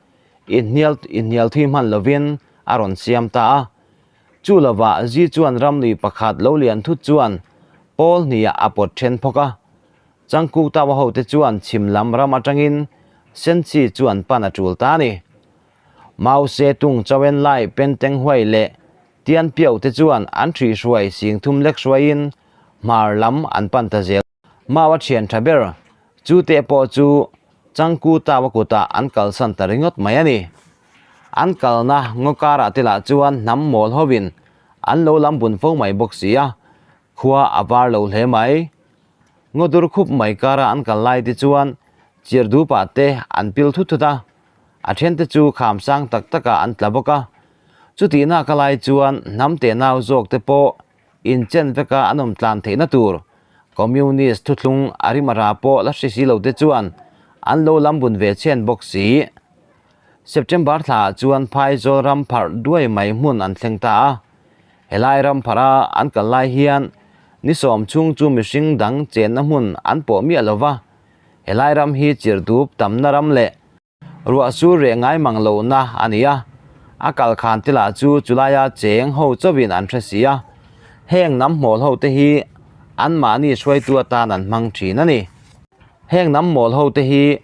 inhnial inhnial thui hman lovin a rawn siam ta a. Chu lovah Zi chuan ramlui pakhat lo lian thut chuan pawl hniah a pawt then phawk a. Changkuk Tawa hote chuan chhim lam ram atangin Senchi chu an pan a tul ta a ni. Mao Se Tung Chowen Lai Penteng Huai leh Tian Piau te chuan an hrihhruai sing thum lek hruaiin hmar lam an pan ta zel. Mau a thian tha ber, chu te pawh chu Changku Tau a kutah an kalsan ta ringawt mai a ni. An kalna ngaw karah te lah chuan hnam mawl hovin an lo lam bun fo mai bawk si a, khua a var lo hle mai. Ngaw dur khup mai kara an kal lai te chuan chirhdupa te an pil thut thut a, a then te chu kham sang tak takah an tla bawk a. Chutihna ka lai chuan hnam tenau zawk te pawh Inchen veka an awm tlan theihna tur Communist thuthlung a rim a ra pawh la hre si lo te chuan an lo lam bun ve chhen bawk si. September thlaah chuan Phaizawl ram pharh duai mai hmun an thleng ta a. Helai ram pharh a an kal lai hian ni sawm chhung chu mihring dang chenna hmun an pawh miah lo va. Helai ram hi chirhdup tamna ram leh Ruah chu reh ngai mang lohna a ni a, a kal khan te lah chu chulaia cheng ho chauhin an hre si a, heng hnam hmawl ho te hi anmahni hruaitu atan an hmang thin a ni. Heng hnam hmawl ho te hi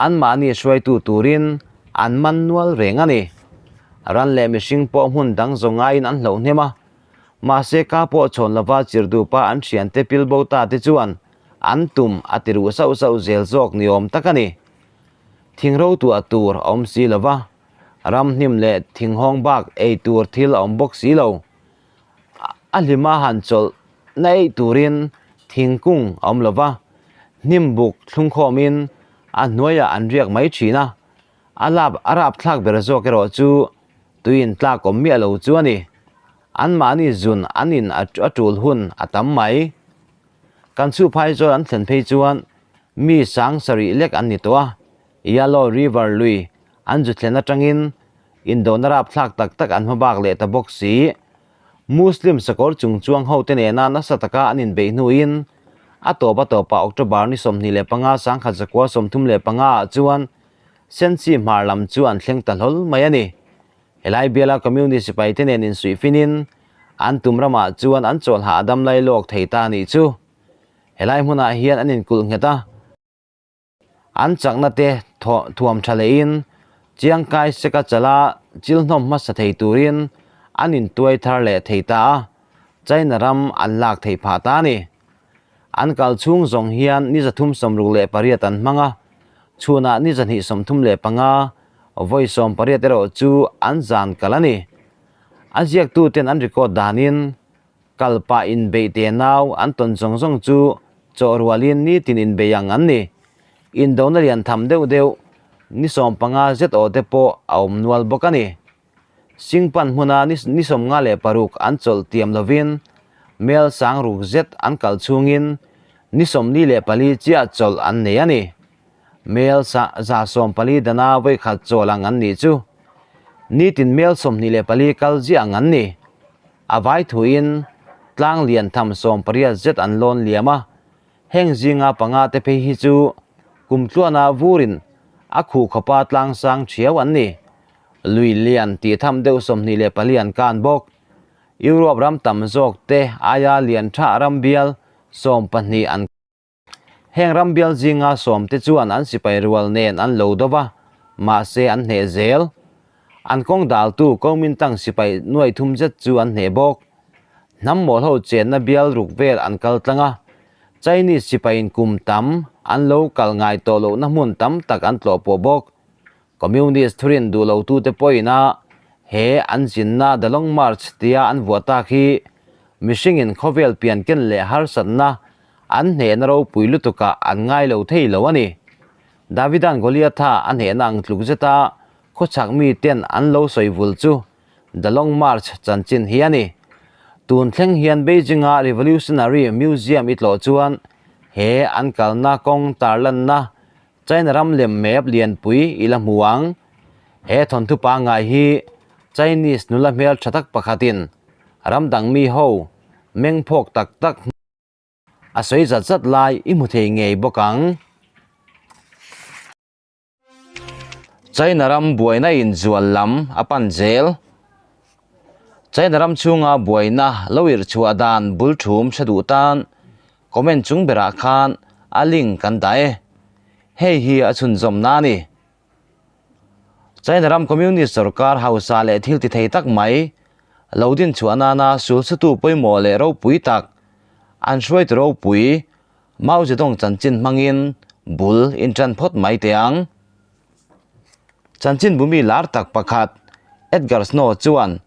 anmahni hruaitu turin an man nual reng a ni. Ran leh mihring pawh hmun dang zawng ngaiin an hloh hnem a, mahse ka pawh chhawn lova chirdupa an thiante pilbo ta te chuan an tum a ti ruh sauh sauh zel zawk ni awm tak a ni. Thing ro tuah tur a awm si lo va, ram hnim leh thinghawng bak ei tur thil a awm bawk si lo. A hlima han chawlh na eih turin thingkung a awm lo va, hnim buk thlungkhawmin a hnuaiah an riak mai thin a. A lap a rapthlak ber zawk erawh chu tui in tlak awm miah lo chu a ni. Anmahni zun an in a tul hun a tam mai. Kan chhuhphai zawl an thlen phei chuan mi sang sarih lek an ni tawh a, Yellow River lui an zu thlen atangin indona rapthlak tak tak an hma bak leh ta bawk si. Muslim sakawr chung chuang hote nena nasa taka an inbeih hnuin a tawp a tawpah October ni 25 1935 ah chuan Senchi hmar lam chu an thleng ta hlawl mai a ni. Helai biala Communist sipaite nen insuih finin an tum ramah chuan an chawlhah a dam lai lawk thei ta a nih chu. Helai hmunah hian an inkulh nghet a. An chakna te thuam tha lehin Chiang Kai Shek-a chala chil hnawm hmasa thei turin an intuai thar leh thei ta a, China ram an lak theih phah ta a ni. An kal chhung zawng hian ni 368 an hmang a, chhunah ni 235, vawi 18 erawh chu an zan kal a ni. A ziaktuten an record danin Kal pah inbeih te nau an tawn zawng zawng chu chawh rualin nitin inbei ang an ni. Indona lian tham deuh deuh ni 15 zet aw te pawh a awm nual bawk a ni. Singpan hmuna ni 56 an chawlh tiam lovin mel sang ruk zet an kal chhungin ni 44 chiah chawlh an nei a ni. Mel 114 dana vawikhat chawl ang an nih chu. Nitin mel 24 kal ziah ang an ni. A vai thuin tlang lian tham 18 zet an lawn liam a, heng zinga panga te phei hi chu kum tluana vurin a khuh khawpa tlang sang thiau an ni. Lui lian tih tham deuh 24 an kan bawk. Europe ram tam zawk te aia lian tha ram bial 12 an. Heng ram bial zinga sawmte chuan an sipai rual nen an lo do va, mahse an hneh zel. An kawng daltu Kuomintang sipai nuai thum zet chu an hneh bawk. Hnam mawl ho chenna bial ruk vel an kal tlang a, Chinese sipaiin kum tam an lo kal ngai tawh lohna hmun tam tak an tlawh pawh bawk. Communist thurin duh lotute pawhin-a he an zinna The Long March tia an vuah tak hi mihringin khawvel pian ken leh harsatna an hnehna ropui lutukah an ngai lo thei lo a ni. Davida'n Goliatha a hnehna ang tluk zeta khawchhak miten an lo sawi vul chu The Long March chanchin hi a ni. Tun thleng hian Beijing-a Revolutionary Museum i tlawh chuan he an kalna kawng tarlanna China ram lem map lianpui i la hmu ang. He thawnthu pangngai hi Chinese nula hmel tha tak pakhatin ram dang mi ho meng phawk tak tak a sawi zat zat lai i hmu thei ngei bawk ang. China ram buaina inzual lam a pan zel. China ram chhunga buaina lo irhchhuah dan bul thum hre duh tan Comment chung berah khan a link kan dah e. Hei hi a chhunzawmna a ni. China ram Communist sorkar hausa leh thil ti thei tak mai lo din chhuah nana sulsutu pawimawh leh ropui tak an hruaitu ropui Mao Zedong chanchin hmangin bul intan phawt mai teh ang. Chanchin bumi lar tak pakhat Edgar Snow chuan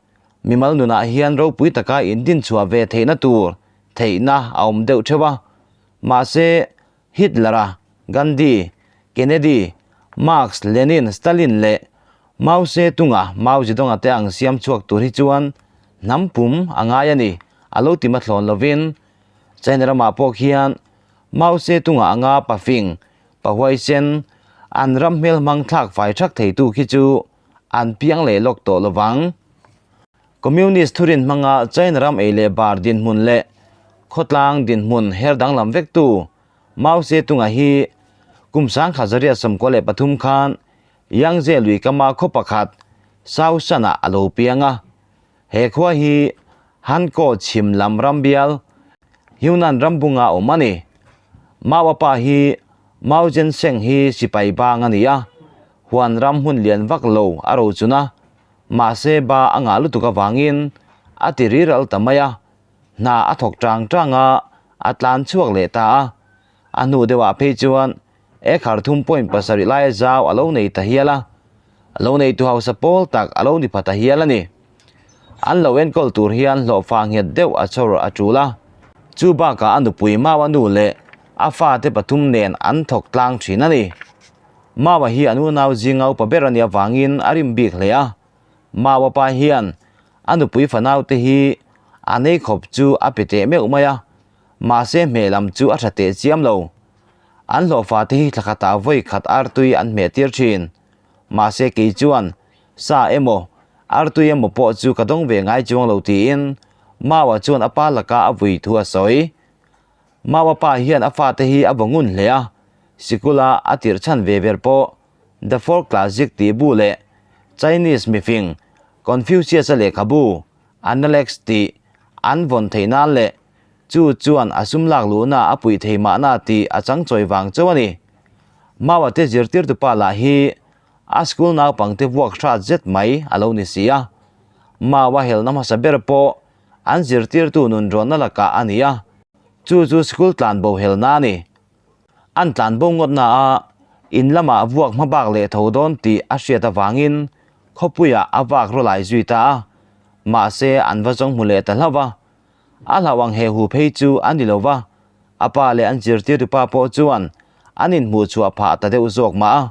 mimal nunah hian ropui taka indin chhuah ve theihna tur theihna a awm deuh theuh a, mahse Hitler-a, Gandhi, Kennedy, Marx, Lenin, Stalin leh Mao Zedong-a, Mao Zedong-a te ang siam chhuak tur hi chuan hnam pum a ngai a ni, a lo ti mathlawn lovin China ramah pawh khian Mao Zedong-a anga pafing, pahuaisen, an ram hmel hmang thlak fai thak theitu khi chu an piang leh lawk tawh lovang. Communist thurin hmanga China ram ei leh bar dinhmun leh khawtlang dinhmun her danglam vektu Mao Zedong-a hi kum 1993 khan Yangtze lui kama khaw pakhat Shaoshan-ah a lo piang a. He khua hi Hankou chhim lam ram bial Hunan rambunga awm a ni. Mao-a pa hi Mao Zedong hi sipai bang a ni a, huan ram hmun lian vak lo a rochun a. Mahse ba a ngah lutuk avangin a ti riral ta mai a, hna a thawk tang tang a, a tlan chhuak leh ta a. A hnu deuhah phei chuan ekhar thum point pasarih laia zau a lo nei ta hial a, lo neitu hausa pawl tak a lo ni pha ta hial a ni. An lo enkawl tur hian hlawhfa nghet deuh a chhawr a tul a, chu bakah a nupui Mau a nu leh a fate pathum nen an thawk tlang thin a ni. Maua hi an unau zinga upa ber a nih avangin a rim bik hle a. Maua pa hian a nupui fanaute hi a nei khawp chu a pe teh meuh mai a, mahse hmeh lam chu a tha teh chiam lo. An hlawhfa te hi thla khatah vawi khat artui an hmeh tir thin. Mahse kei chuan sa emaw, artui emaw pawh chu ka dawng ve ngai chuang lo tiin Maua chuan a pa laka a vui thu a sawi. Maua pa hian a fate hi a vaw ngun hle a, sikula a tirh chhan ve ber pawh The Four Classic tih bu leh Chinese mifing Confucius-a lehkhabu Analects tih an vawn theih nan leh chu chuan a sum lak luhna a puih thei mahna tih a changchawi vang chauh a ni. Maua te zirtirtupa lah hi a school naupangte vuak hrat zet mai a lo ni si a. Maua helna hmasa ber pawh an zirtirtu nunrawnna lakah a ni a, chu chu school tlanbo helna a ni. An tlanbo ngawtna a in lamah vuak hma bak leh tho dawn tih a hriat avangin khawpuiah a vak rawlai zui ta a, mahse an va zawng hmu leh ta hlauh va. A hlauh ang he hu phei chu a ni lo va, a pa leh an zirtirtu pa pawh chuan an inhmuh chhuah phah ta deuh zawk mah a.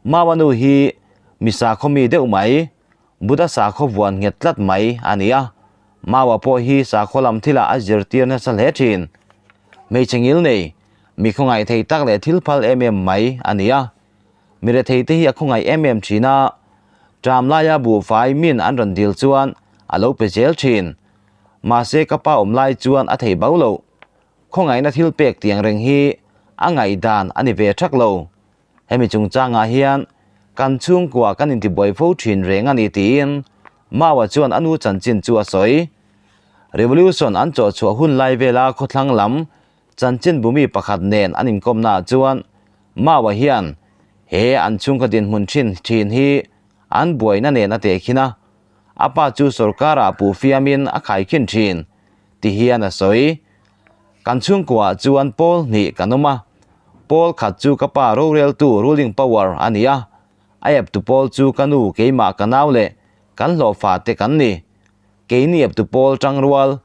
Maua nu hi mi sakhaw mi deuh mai, Buddha sakhaw vuan nghet tlat mai a ni a, Maua pawh hi sakhaw lam thilah a zirtir nasa hle thin. Hmeichhe ngil nei, mi khawngaih thei tak leh thil phal em em mai a ni a. Mi rethei te hi a khawngaih em em thin a, ṭam laia buhfai min an rawn dil chuan a lo pe zel thin. Mahse ka pa awm lai chuan a thei bo lo. Khawngaihna thil pek tiang reng hi a ngaihdan a ni ve ṭhak lo. Hemi chungchangah hian kan chhungkua kan intibuai fo thin reng a ni tiin Maua chuan a nu chanchin chu a sawi. Revolution an chawhchhuah hun lai vela khawthlang lam chanchin bumi pakhat nen an inkawmnaah chuan Maua hian he an chhungkaw dinhmun thin thin hi an buaina nen a tehkhin a, a pa chu sorkarah puh fiamin a khaikhin thin ti hian a sawi. Kan chhungkuaah chuan pawl hnih kan awm a, pawl khat chu ka pa roreltu, ruling power, a ni a, a eptu pawl chu ka nu, keimah, ka nau leh kan hlawhfa te kan ni. Keini eptu pawl tangrual,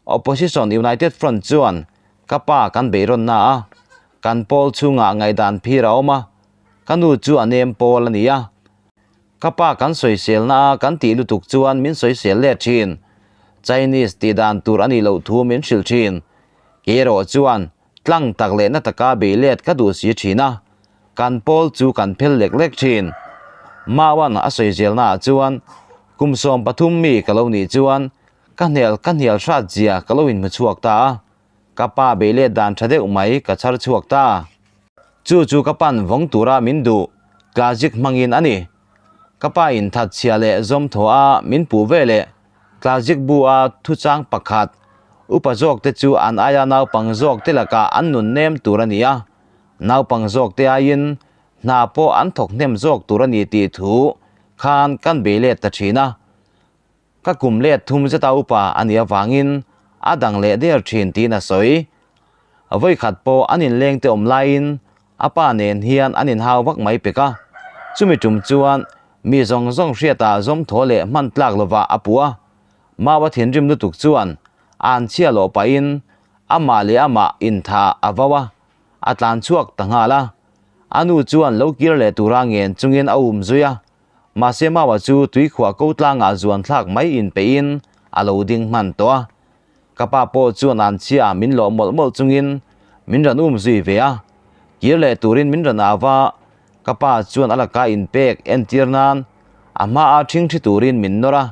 Opposition United Front chuan ka pa kan beihrawnna a, kan pawl chhungah ngaihdan phir a awm a, ka nu chu a nem pawl a ni a. Ka pa kan sawiselna a kan tih lutuk chuan min sawisel let thin. Chinese tih dan tur a nih loh thu min hrilh thin. Kei erawh chuan tlang tak leh na taka bei let ka duh si thin a, kan pawl chu kan phel lek lek thin. Mauan a sawiselna ah chuan kum 13 mi ka lo nih chuan ka hnial ka hnial hrat zia ka lo inhmu chhuak ta a, ka pa bei let dan tha deuh mai ka chhar chhuak ta. Chu chu ka pan vawng tura min duh Tlazik hmangin a ni. Ka pa in that chhia leh zawm thaw a min puh ve leh Tlazik bu a thuchang pakhat upa zawk te chu an aia naupang zawk te lakah an nun nem tur a ni a, naupang zawk te aiin hna pawh an thawk hnem zawk tur a ni tih thu khan kan bei let ta thin a. Ka kum let thum zeta upa a nih avangin a dang leh der thin tiin a sawi. Vawikhat pawh an inleng te awm laiin a pa nen hian an inhau vak mai pek a. Chumi tum chuan mi zawng zawng hriatah zawm thaw leh hman tlak lovah a puh a. Maua thinrim lutuk chuan an chhia lawh pahin amah leh amah intha a vau a, a tlan chhuak ta nghal a. A nu chuan lo kir leh tura ngen chungin a um zui a. Mahse Maua chu tuikhuah ko tlangah zuan thlak mai inpeihin a lo ding hman tawh a. Ka pa pawh chuan an chhia min lawh mawlh mawlh chungin min rawn um zui ve a. Kir leh turin min rawn au a, ka pa chuan a laka inpek entir nan a hmaa ṭhingṭhi turin min nawr a.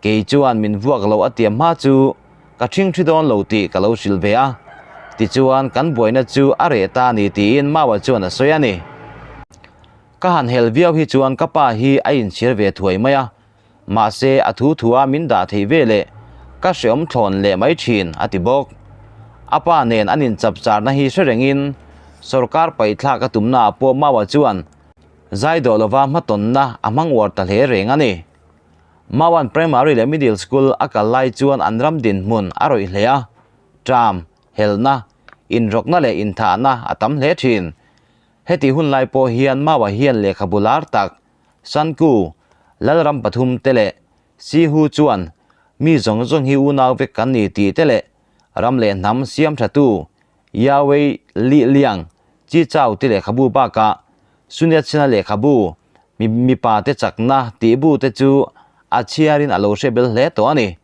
Kei chuan min vuak lo a tiam hma chu ka ṭhingṭhi dawn lo tih ka lo hrilh ve a, tichuan kan buaina chu a reh ta a ni tiin Maua chuan a sawi a ni. Ka han hel viau hi chuan ka pa hi a inchhir ve thuai mai a, mahse a thu thua min dah theih ve leh ka hreawm thlawn leh mai thin a ti bawk. A pa nen an inchapcharna hi hre rengin sorkar paihthlak a tumnaah pawh Maua chuan zai dawh lova hmatawnna a hmang uar ta hle reng a ni. Mauan Primary leh Middle School a kal lai chuan an ram dinhmun a rawih hle a, ṭam, helna, inrawkna leh inthahna a tam hle thin. Heti hun lai pawh hian Maua hian lehkhabu lar tak Sanku, Lalram pathum te leh Sihu chuan mi zawng zawng hi unau vek kan ni tih te leh ram leh hnam siam thatu Yahweh Li Liang, Chi Chau te lehkhabu bakah. Sun Yat-sen-a lehkhabu, Mipa te chakna tih bu te chu a chhiarin a lo hre bel hle tawh a ni.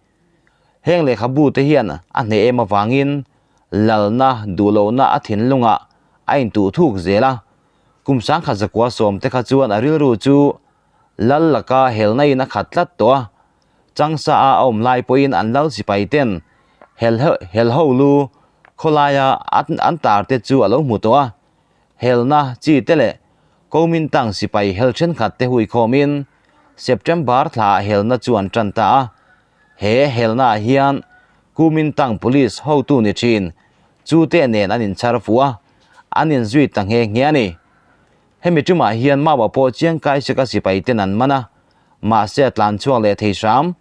Heng lehkhabu te hian a hneh em avangin lalna duhlohna a thinlungah a intuh thuk zel a. Kum sangkhat zakua sawm te kha chuan a rilru chu lal laka helna in a khat tlat tawh a. Changsa a awm lai pawhin an lal sipai ten hel hel ho lu khawlaia an tar te chu a lo hmu tawh a. Helna chi te leh Kuomintang sipai hel thenkhat te huikhawmin September thlaah helna chu an tan ta a. He helnaah hian Kuomintang Police hotu ni thin chu te nen an inchhar fuh a, an inzui ta nghe nghe a ni. Hemi tumah hian Maua pawh Chiang Kai-shek-a sipai ten an man a, mahse a tlan chhuak leh thei hram.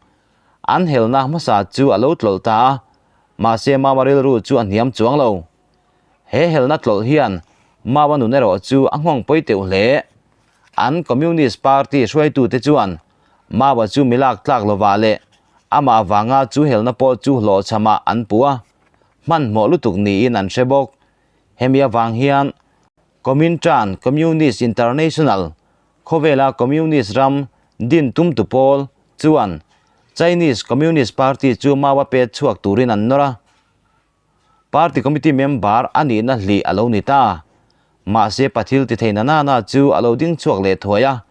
An helna hmasa chu a lo tlawlh ta a, mahse Maua rilru chu a hniam chuang lo. He helna tlawlh hian Maua nun erawh chu a nghawng pawi teuh hle. An Communist Party hruaitute chuan Maua chu mi lak tlak lovah leh amah vanga chu helna pawh chu hlawhchhamah an puh a, hmanhmawh lutuk niin an hre bawk. Hemi avang hian Comintern, Communist International, khawvela Communist ram din tumtu pawl chuan Chinese Communist Party chu Maua pet chhuak turin an nawr a. Party Committee member a nihna hlih a lo ni ta. Mahse pathil ti thei na nana chu a lo ding chhuak leh thuai a.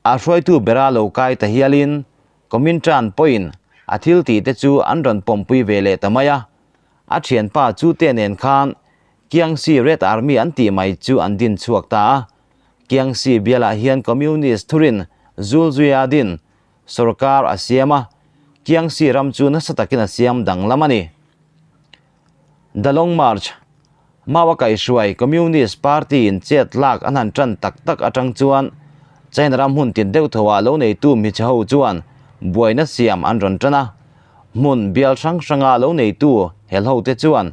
A hruaitu bera lo kai ta hialin Comintern pawhin a thil tih te chu an rawn pawmpui ve leh ta mai a. A thianpa chu te nen khan Kiangsi Red Army an tih mai chu an din chhuak ta a. Kiangsi bialah hian Communist thurin Zulzuia din Sorkar a siam a, Kiangsi ram chu nasa takin a siam danglam a ni. The Long March, Mao a kaihhruai Communist Party in chet lak an han tan tak tak atang chuan China ram hmun tin deuh tho ah lo neitu hmeichhe ho chuan buaina siam an rawn tan a. Hmun bial hrang hranga lo neitu hel ho te chuan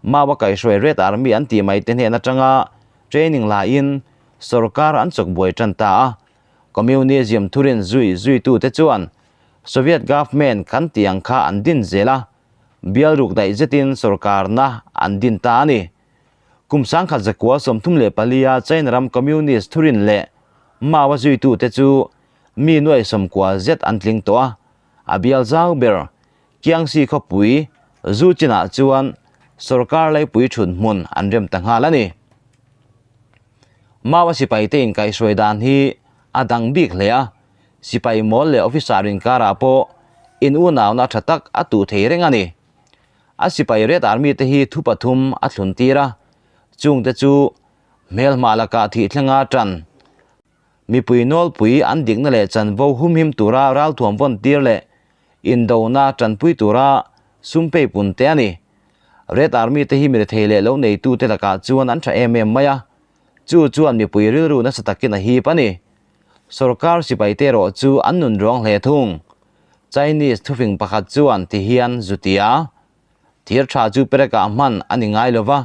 Mao a kaihhruai Red Army an tih mai te hnen atanga training la in sorkar an chawk buai tan ta a. Communism thurin zui zuitute chuan Soviet government kan tih ang kha an din zel a, bial ruk daih zetin sorkarna an din ta a ni. Kum sangkhat zakua 34 a China ram Communist thurin leh Mao a zuitute chu mi nuai 90 zet an tling tawh a, a bial zau ber Kiangsi khawpui zu chinah chuan sorkar laipui thun hmun an rem ta nghal a ni. Maua sipai te inkaihhruai dan hi a dang bik hle a, sipai mawl leh officer inkarah pawh in unauna tha tak a tuh thei reng a ni. A sipai Red Army te hi thu pathum a thlun tir a, chungte chu hmelhma lakah thih thlenga tan, mipui nawlpui an dikna leh chanvo humhim tura ralthuam vawn tir leh indona tanpui tura sum peipun te a ni. Red Army te hi mirethei leh lo neitute lakah chuan an tha em em mai a, chu chuan mipui rilru nasa takin a hip a ni. Sorkar sipai te erawh chu an nun ruang hle thung. Chinese thufing pakhat chuan ti hian zu ti a, Thir tha chu perekah hman a ni ngai lo va,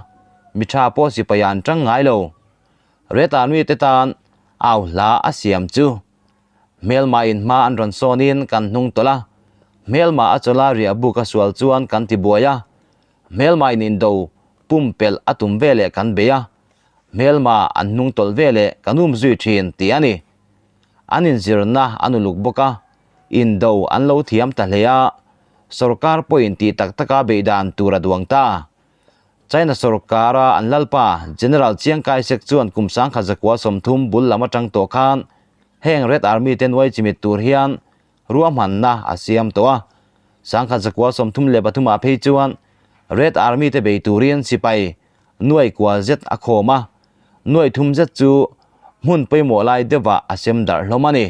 mi tha pawh sipaiah an tang ngai lo. Red Army te tan au hla a siam chu. Hmelma in hma an rawn sawnin kan hnung tawlh a, hmelma a chawlh a riah buk a sual chuan kan ti buai a, hmelma in indo pumpelh a tum veleh kan bei a, hmelma an hnung tawlh veleh kan um zui thin tih a ni. An inzirna an uluk bawk a, indo an lo thiam ta hle a, sorkar pawhin tih tak taka beih dan tur a duang ta. China sorkara an lalpa General Chiang Kai-shek chuan kum 1930 bul lam atang tawh khan heng Red Army te nuai chimit tur hian ruahmanna a siam tawh a. 1933 ah phei chuan Red Army te bei turin sipai nuai kua zet a khawm a, nuai thum zet chu hmun pawimawh lai deuhah a sem darh hlawm a ni.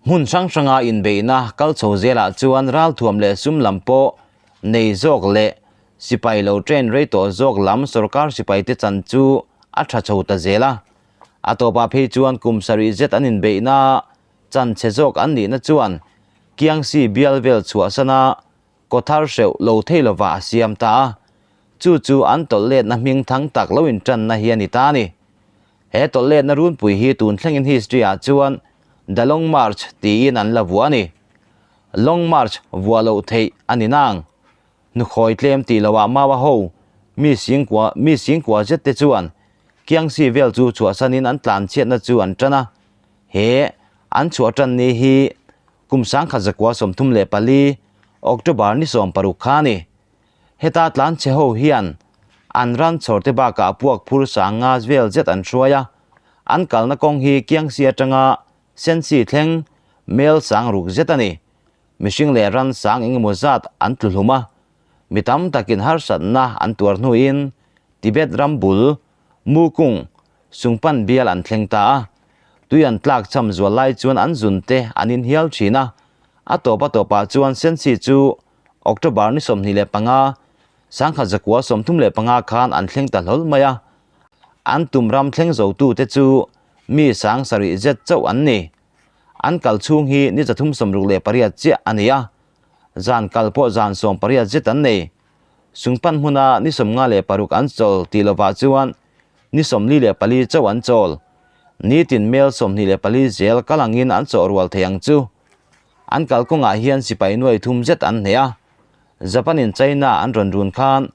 Hmun hrang hranga inbeihna kal chho zelah chuan ralthuam leh sum lam pawh nei zawk leh sipai lo train rei tawh zawk lam sorkar sipaite chan chu a tha chho ta zel a. A tawpah phei chuan kum sarih zet an inbeihna chan chhe zawk an nihna chuan Kiangsi bial vel chhuahsana kawthar hreuh lo thei lova a siam ta a, chu chu an tawlh letna hming thang tak lo intanna hi a ni ta a ni. He tawlh letna runpui hi tun thlengin history ah chuan The Long March tiin an la vuah a ni. Long March vuah loh theih a ni nang. Hnukhawi tlem tih loah Maua ho mi singkua mi singkua zet te chuan. Kiangsi vel chu chhuahsanin an tlanchhiatna chu an tan a. He an chhuah tan ni hi kum 1934 October ni 16 kha a ni. Heta tlanchhe ho hian an ran chhawrte bakah puak phur sanga vel zet an hruai a, an kalna kawng hi Kiangsi atanga Sensi thleng mel sang ruk zet a ni. Mihring leh ran sang engemaw zat an tlu hlum a, mi tam takin harsatna an tuar hnuin Tibet ram bul, Mukung, Sungpan bial an thleng ta a. Tui an tlak cham zual lai chuan an zun te an inhial thin a, a tawp a tawpah chuan Sensi chu October ni 25, 1935 khan an thleng ta hlawl mai a. An tum ram thleng zotute chu mi 7000 zet chauh an ni. An kal chhung hi ni 368 chiah a ni a, zan kal pawh zan 18 zet an nei. Sungpan hmuna ni 56 an chawl tih lovah chuan ni 44 chauh an chawl. Nitin mel 24 zel kal angin an chawh rual thei ang chu. An kalkawngah hian sipai nuai thum zet an hneh a. Japan-in China an rawn run khan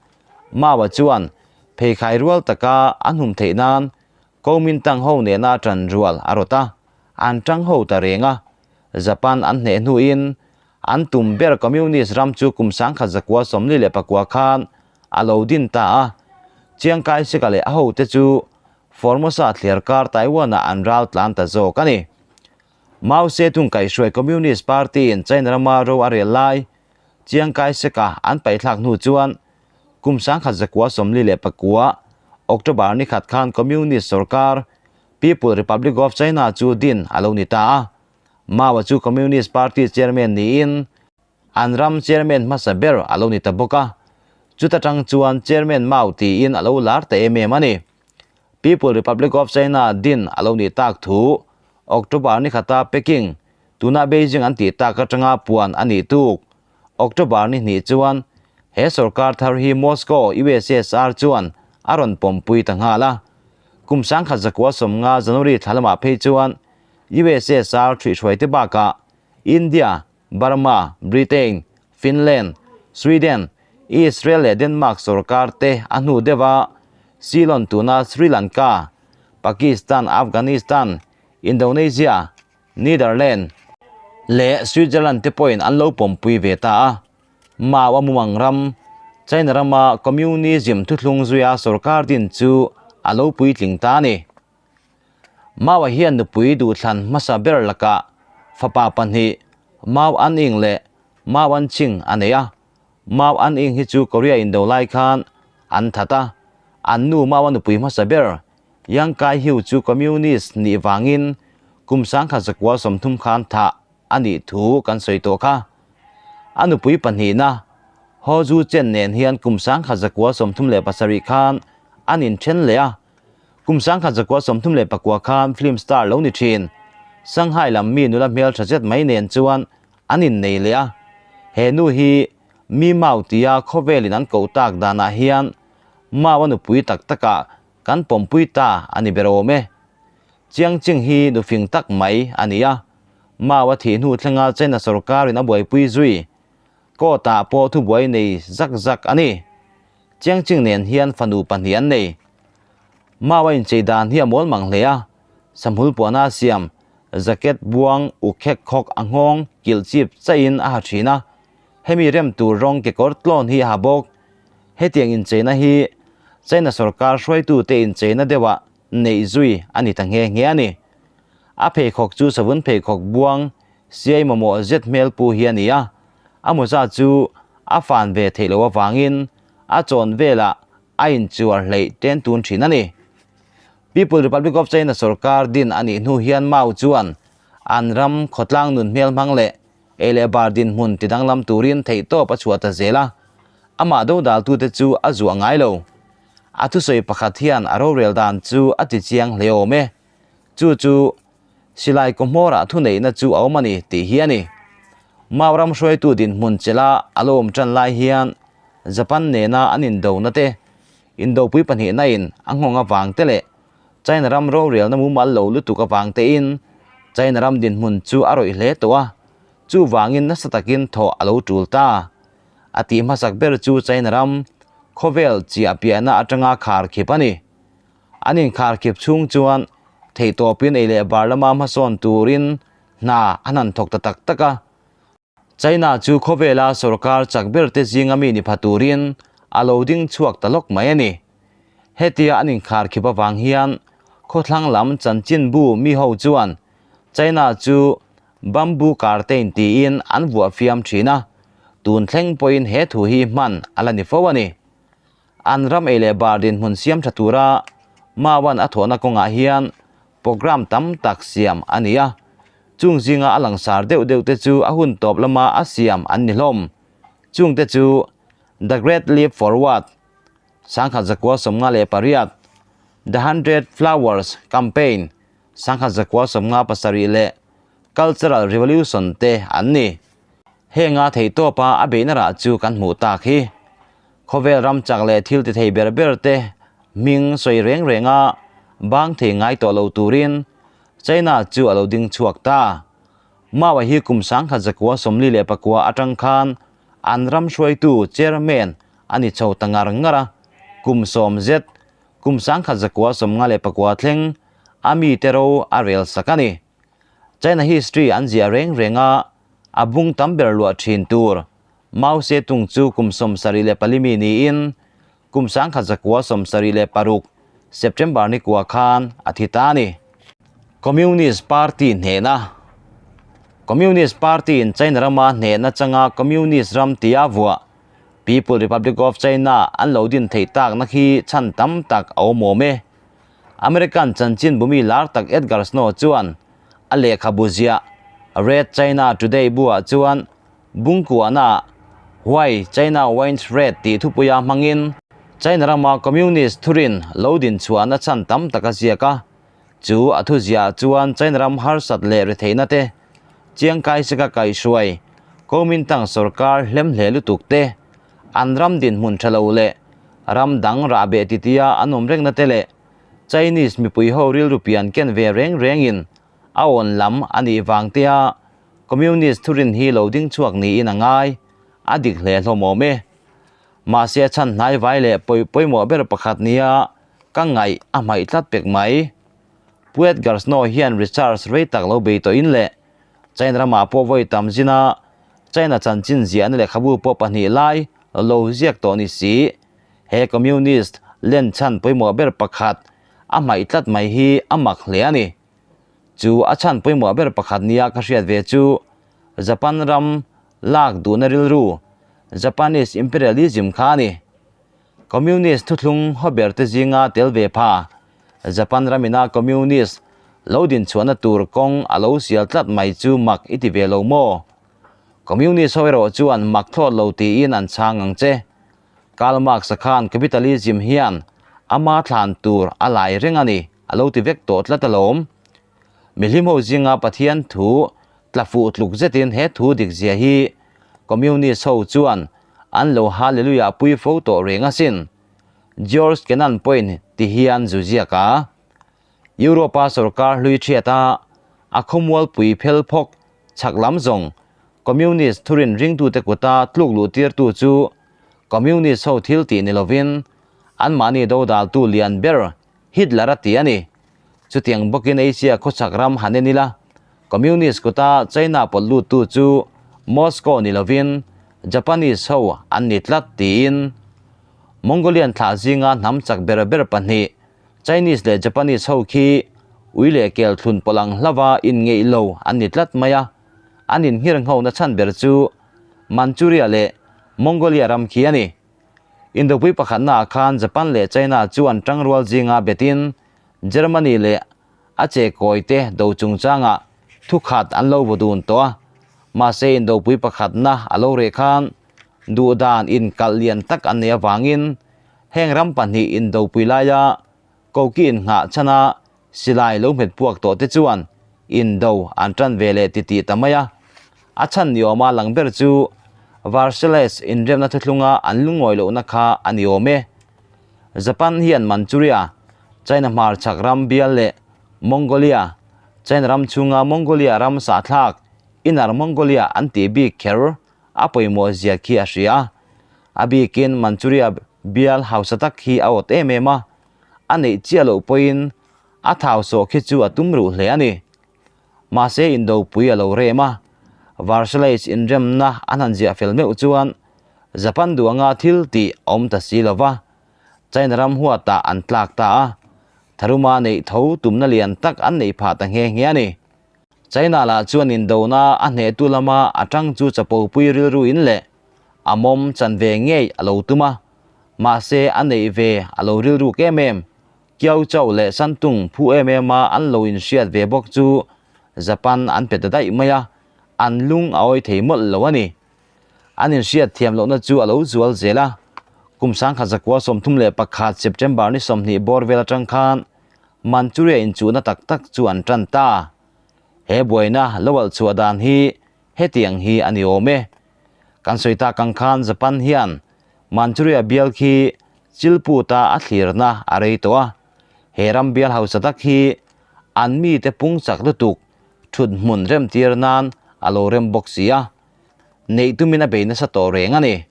Mao-a chuan pheikhai rual taka an hum theih nan Kuomintang ho nena ṭan rual a rawt a, an ṭang ho ta reng a. Japan an hneh hnuin an tum ber Communist ram chu kum 1949 khan a lo din ta a. Chiang Kai-shek-a leh a hote chu Formosa thliar kar Taiwan-ah an ral tlan ta zawk a ni. Mao Zedong kaihhruai Communist Party-in China rama ro a rel lai Chiang Kai-shek-a an paihthlak hnu chuan kum 1949 October ni khat khan Communist sorkar People Republic of China chu din a lo ni ta a. Mao-a chu Communist Party chairman niin an ram chairman hmasa ber a lo ni ta bawk a. Chuta tang chuan Chairman Mao tiin a lo lar ta em em a ni. People Republic of China din a lo nih tak thu October ni khata Peking, tuna Beijing an tih tak atanga puan a nih tuk. October ni hnih chuan he sorkar thar hi Moscow, USSR chuan a rawn pawmpui ta nghal a. Kum 1950 January thla lamah phei chuan USSR ṭhuihhruaite bakah India, Burma, Britain, Finland, Sweden, Israel leh Denmark sorkar te a hnu deuh a, Ceylon tuna Sri Lanka, Pakistan, Afghanistan, Indonesia, Netherlands leh Switzerland te pawhin an lo pawmpui ve ta a. Mao a mumang ram, China rama Communism thuthlung zuia sorkar din chu a lo puitling ta a ni. Mao-a hian nupui duhthlan hmasa ber lakah fapa pahnih Mao An-ing leh Mao An-ching a nei a. Mao An-ing hi chu Korea indo lai khan an that a, an nu Mao-a nupui hmasa ber Yang Kai-hiu chu Communist nih vangin kum 1930 khan thah a nih thu kan sawi tawh kha. A nupui pahnihna Ho Zu-chen nen hian kum 1937 khan an inthen leh a. Kum 1939 khan film star lo ni thin. Shanghai lam mi nula hmel tha zet mai nen chuan an innei leh a. He nu hi mi Mao tia khawvelin an koh tak danah hian Mao a nupui tak takah kan pawmpui ta a ni ber awm e. Chiang Ching hi nufing tak mai a ni a. Mao a thih hnu thlenga China sorkarin a buaipui zui. Court-ah pawh thubuai nei zak zak a ni. Chiang Ching nen hian fanu pahnih an nei. Mao a inchei dan hi a mawl mang hle a, samhul puahna a siam, jacket buang uk khek khawk a nghawng kilh chip chaihin a ha thin a, hemi rem tur rawng kekawr tlawn hi a ha bawk. Hetiang incheina hi China sorkar hruaitute incheina deuhah neih zui a ni ta nghe nghe a ni. A pheikhawk chu savun pheikhawk buang siai mamawh zet hmel pu hi a ni a, a mawza chu a fan ve theih loh avangin a chawn velah a inchuar hleih ten tun thin a ni. People Republic of China sorkar din a nih hnu hian Mao chuan an ram khawtlang nun hmel hmang leh ei leh bar dinhmun ti danglam turin theihtawp a chhuah ta zel a, amah dodaltute chu a zuah ngai lo. A thusawi pakhat hian a rorel dan chu a ti chiang hle awm e. Chu chu Silai kawhmawrah thuneihna chu a awm a ni tih hi a ni. Mao ram hruaitu dinhmun chela a lo awm tan lai hian Japan nena an indona te, indopui pahnihna in a nghawng avang te leh China ram rorialna mumal lo lutuk avang tein China ram dinhmun chu a rawih hle tawh a, chuvangin nasa takin thawh a lo tul ta. A tih hmasak ber chu China ram khawvel chiah piahna atanga khar khip a ni. An inkharkhip chhung chuan theihtawpin ei leh bar lama hmasawn turin hna an han thawk ta tak tak a. China chu khawvela sorkar chak ber te zinga mi ni pha turin a lo ding chhuak ta lawk mai a ni. Hetia an inkharkhip avang hian khawthlang lam chanchinbu mi ho chuan China chu Bamboo Curtain tiin an vuah fiam thin a, tun thleng pawhin he thu hi hman a la ni fo a ni. An ram ei leh bar dinhmun siam tha tura Mauan a thawhna kawngah hian programme tam tak siam a ni a, chung zinga a langsar deuh deuh te chu a hun tawp lama a siam an ni hlawm. Chung te chu The Great Leap Forward, 1958, The 100 Flowers Campaign, 1957 leh Cultural Revolution te an ni. Henga theihtawpa a beihna rah chu kan hmuh tak hi. Khawvel ram chak leh thil ti thei ber ber te hming sawi reng renga bang thei ngai tawh lo turin China chu a lo ding chhuak ta. Mao-a hi kum 1944 atang khan an ram hruaitu chairman a ni chho ta ngar ngar a, kum sawm zet kum 1954 thleng a mite ro a rel sak a ni. China history an ziah reng reng a, a bung tam ber luah thin tur Mao Zedong chu kum 74 mi niin kum 1976 September ni kua khan a thi ta a ni. Communist Party hnehna Communist Party in China rama hnehna changa Communist ram tia vuah People Republic of China an lo din theih takna khi chhan tam tak a awm awm e. American chanchin bumi lar tak Edgar Snow chuan a lehkhabu ziah Red China Today buah chuan Bungkuahna Why China Went Red tih thupuia hmangin China rama Communist thurin lo din chhuahna chhan tam tak a ziak a. Chu a thuziah chuan China ram harsat leh retheihna te, Chiang Kai-shek-a kaihhruai, Kuomintang sorkar hlemhle lutuk te, an ram dinhmun tha lo leh ram dang rahbeh titia an awm rengna te leh Chinese mipui ho rilru pian ken ve reng rengin a awn lam a nih vang tea Communist thurin hi lo ding chhuak niin a ngai, a dik hle hlawm awm e. Mahse a chhan hnai vai leh pawi pawimawh ber pakhat nia ka ngaih a hmaih tlat pek mai. Pu Edgar Snow hian research rei tak lo bei tawhin leh China ramah pawh vawi tam zina China chanchin ziahna lehkhabu pawh pahnih lai lo ziak tawh ni si. He Communist len chhan pawimawh ber pakhat a hmaih tlat mai hi a mak hle a ni. Chu a chhan pawimawh ber pakhat nia ka hriat ve chu Japan ram lak duhna rilru, Japanese Imperialism, kha a ni. Communist thuthlung hawber te zinga tel ve pha, Japan ramina Communist lo dinchhuahna tur kawng a lo sial tlat mai chu mak i ti ve lo maw? Communist ho erawh chuan mak thlawt lo tiin an chhang ang che. Karl Marx-a khan capitalism hian ama thlan tur a lai reng a ni, a lo ti vek tawh tlat alawm. Mihlim ho zinga Pathian thu tla fuh tluk zetin he thu dikzia hi Communist ho chuan an lo hallelujah pui fo tawh reng asin. George Kennan pawhin ti hian zu ziak a, Europe-a sorkar hlui thiata a khawmualpui phel phawk chhak lam zawng Communist thurin ringtute kuta tluk luh tirtu chu Communist ho thil tih ni lovin anmahni dodaltu lian ber Hitler a ti a ni. Chutiang bawkin Asia khawchhak ram han en ila, Communist kuta China pawt luttu chu Moscow ni lovin Japanese ho an ni tlat tiin Mongolian thlah zinga hnam chak ber ber pahnih Chinese leh Japanese ho khi ui leh kel thlun pawlh ang hlauva inngeih lo an ni tlat mai a. An inngirngho na chhan ber chu Manchuria leh Mongolia ram khi a ni. Indopui pakhatnaah khan Japan leh China chu an tangrual zinga betin Germany leh a chekawi te do chungchangah thukhat an lo vaw dun tawh a. Mahse indopui pakhatna a lo reh khan duhdan inkalh lian tak an nei avangin heng ram pahnih indopui laia koki innghah chhana Silai lo hmet puak tawh te chuan indo an tan ve leh titih ta mai a. A chhan ni awma lang ber chu Versailles inremna thuthlunga an lungawi lohna kha a ni awm e. Japan hian Manchuria, China hmarchhak ram bial leh Mongolia, China ram chhunga Mongolia ram sahthlak Inner Mongolia an tih bik kher a pawimawh zia khi a hria. A bikin Manchuria bial hausa tak hi a awt em em a. A neih chiah loh pawhin a thau sawh khi chu a tum ruh hle a ni. Mahse indopui a lo rem a, Versailles inremna an han ziah fel meuh chuan Japan duh anga thil tih a awm ta si lo va, China ram huatah an tlak ta a, tharuma neih tho tumna lian tak an neih phah ta nghe nghe a ni. China lah chuan indona a hnehtu lama a tang chu chapopui rilru in leh a mawm chan ve ngei a lo tum a, mahse a neih ve a lo rilruk em em. Kiau Chau leh Santung phu em em a an lo inhriat ve bawk chu Japan an pe ta daih mai a, an lung a awi thei mawlh lo a ni. An inhriat thiam lohna chu a lo zual zel a, kum 1931 September ni 20 bawr vel atang khan Manchuria inchuhna tak tak chu an tan ta. He buaina lo alh chhuah dan hi hetiang hi a ni awm e. Kan sawi tak ang khan Japan hian Manchuria bial khi chilputa a thlirna a rei tawh a, he ram bial hausa tak hi an mite pung chak lutuk thut hmun remtir nan a lo rem bawk si a, neih tumin a bei nasa tawh reng a ni.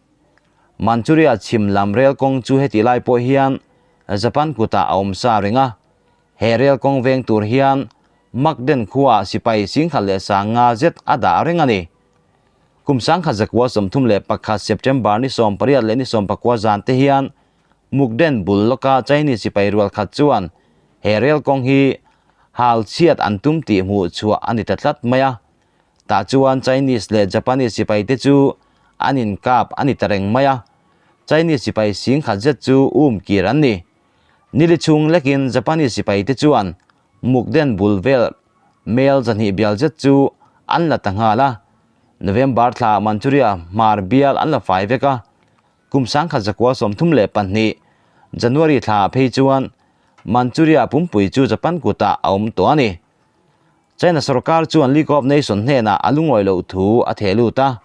Manchuria chhim lam rel kawng chu heti lai pawh hian Japan kutah a awm sa reng a, he rel kawng veng tur hian Mukden khuaah sipai singkhat leh sanga zet a dah reng a ni. Kum 1931 September ni 18 leh ni 19 zan te hian Mukden bul lawka Chinese sipai rual khat chuan he rel kawng hi hal chhiat an tum tih hmuh chhuah a ni ta tlat mai a. Tah chuan Chinese leh Japanese sipai te chu an inkap a ni ta reng mai a. Chinese sipai singkhat zet chu um kir an ni. Nili chhung lekin Japanese sipai te chuan Mukden bul vel mel zahnih bial zet chu an la ta nghal a. November thla Manchuria hmar bial an la fai vek a. Kum 1932 January thla phei chuan Manchuria pumpui chu Japan kutah a awm tawh a ni. China sorkar chuan League of Nations hnenah a lungawi loh thu a theh lut a.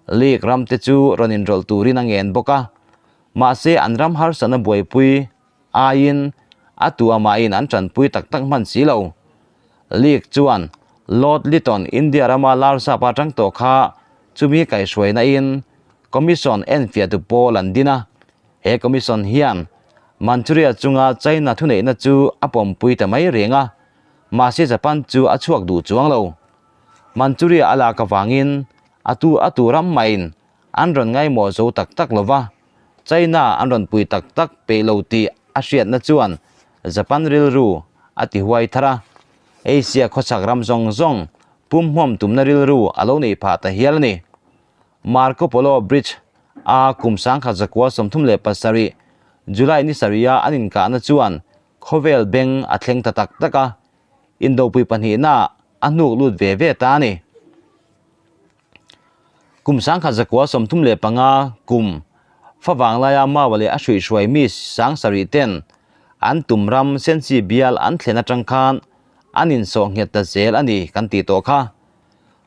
League ram te chu rawn inrawlh turin a ngen bawk a. Mahse an ram harsatna buaipui aiin a tu amahin an tanpui tak tak hman si lo. League chuan Lord Lytton India rama larsap atang tawh kha chumi kaihhruaina in Commission enfiahtu pawl an din a. He Commission hian Manchuria chunga China thuneihna chu a pawmpui ta mai reng a, mahse Japan chu a chhuak duh chuang lo. Manchuria a lak avangin a tu a tu ram maiin an rawn ngaimawh zo tak tak lo va, China an rawn pui tak tak peih lo tih a hriatna chuan Japan rilru a ti huai thar a, Asia khawchhak ram zawng zawng pumhmawm tumna rilru a lo neih phah ta hial a ni. Marco Polo Bridge a kum 1937 July ni sarih-a an inkahna chuan khawvel beng a thleng ta tak tak a, indopui pahnihna a hnuk lut ve ve ta a ni. Kum 1935 kum favang laia Maua leh a hruihhruai mi 7000 ten an tum ram Senchi bial an thlen atang khan an insawh nghet ta zel a ni kan tih tawh kha.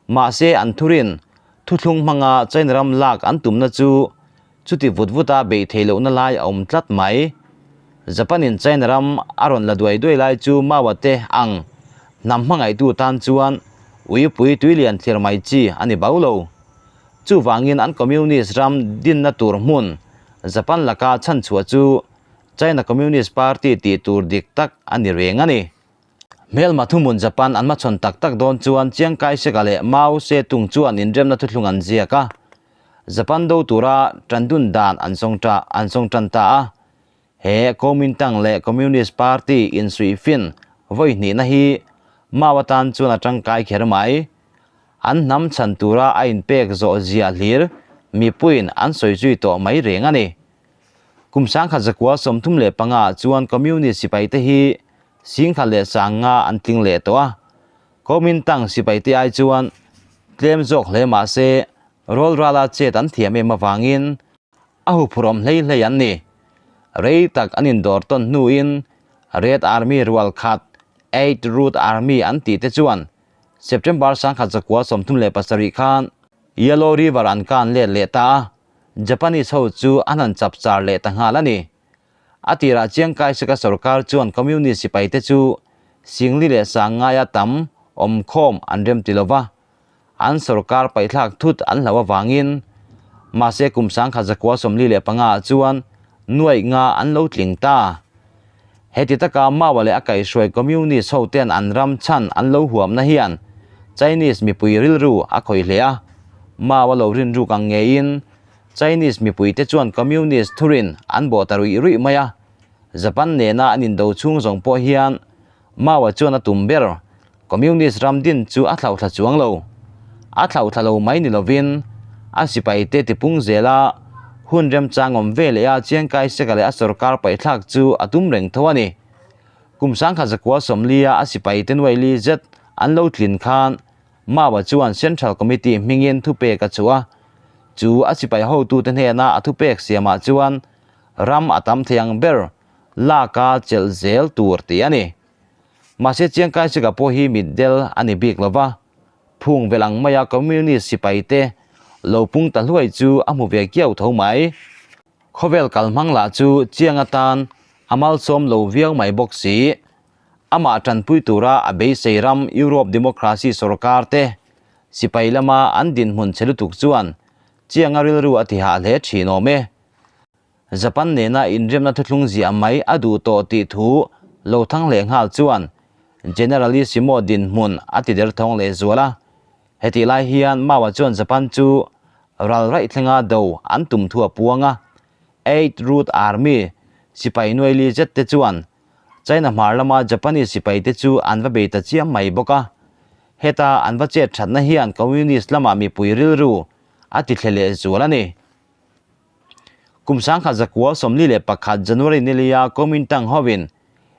Mahse an thurin thuthlung hmanga China ram lak an tumna chu chuti vut vuta beih theih lohna lai a awm tlat mai. Japan-in China ram a rawn la duai duai lai chu Maua te ang hnam hmangaihtu tan chuan uipui tuilian thlir mai chi a ni bau lo. Chuvangin an Communist ram dinna tur hmun Japan laka chhanchhuah chu China Communist Party tih tur dik tak a ni reng a ni. Hmelma thuhmun Japan an hmachhawn tak tak dawn chuan Chiang Kai-shek-a leh Mao Tse-tung chuan inremna thuthlung an ziak a. Japan do tura tan dun dan an zawng ta an zawng tan ta a. He Kuomintang leh Communist Party insuihfin vawi hnihna hi Mao atan chuan a tangkai kher mai. An hnam chhan tura a inpek zawh zia hlir mipuiin an sawi zui tawh mai reng a ni. Kum 1935 ah chuan Communist sipaite hi Singkhat leh sanga an tling leh tawh a, Kuomintang sipaite ai chuan tlem zawk hle mah se rawl rala chet an thiam em avangin a huphurhawm hlei hlei an ni. Rei tak an indawr tawn hnuin Red Army rual khat Eighth Route Army an tih te chuan September 1937 khan Yellow River an kan let leh ta a, Japanese ho chu an han chapchar leh ta nghal a ni. A tirah Chiang Kai-shek-a sorkar chuan Communist sipaite chu Singli leh Sangaia tam awmkhawm an rem ti lova, an sorkar paihthlak thut an hlau avangin mahse kum 1945 ah chuan nuaih nga an lo tling ta. Heti taka Mao-a leh a kaihhruai Communist hoten an ram chhan an lo huamna hian Chinese mipui rilru a khawih hle a. Mao-a lo rinruk ang ngeiin Chinese mipuite chuan Communist thurin an bawh ta ruih ruih mai a. Japan nena an indo chhung zawng pawh hian Mao-a chuan a tum ber Communist ram din chu a thlauhthla chuang lo. A thlauhthla lo mai ni lovin a sipaite tipung zela hun remchang awm ve leh a Chiang Kai-shek-a leh a sorkar paihthlak chu a tum reng tho a ni. Kum sangkhat zakua sawmlia a sipaite nuaili zet an lo tlin khan Mao-a chuan Central Committee hmingin thupek a chhuah a, chu a sipai hotute hnena a thupek siamah chuan ram a tam thei ang ber laka chelh zel tur tih a ni. Mahse Chiang Kai-shek-a pawh hi mitdel a ni bik lo va, phung vel ang maia Communist sipaite lo pung ta hluai chu a hmu ve kiau tho mai. Khawvel kalhmang lah chu Chiang atan a malsawm lo viau mai bawk si. Amah tanpui tura a beisei ram Europe democracy sorkar te sipai lama an dinhmun che lutuk chuan Chiang-a rilru a ti hah hle thin awm e. Japan nena inremna thuthlung ziah mai a duh tawh tih thu lo thang leh nghal chuan Generalissimo dinhmun a ti der thawng leh zual a. Hetih lai hian Mao-a chuan Japan chu ral raih thlenga do an tum thu a puang a. Eighth Route Army sipai nuaili zet te chuan China hmar lama Japanese sipai te chu an va bei ta chiam mai bawk a. Heta an va chet thatna hian Communist lama mipui rilru a ti thle leh zual a ni. Kum sangkhat zakua 41 January nilia Kuomintang hovin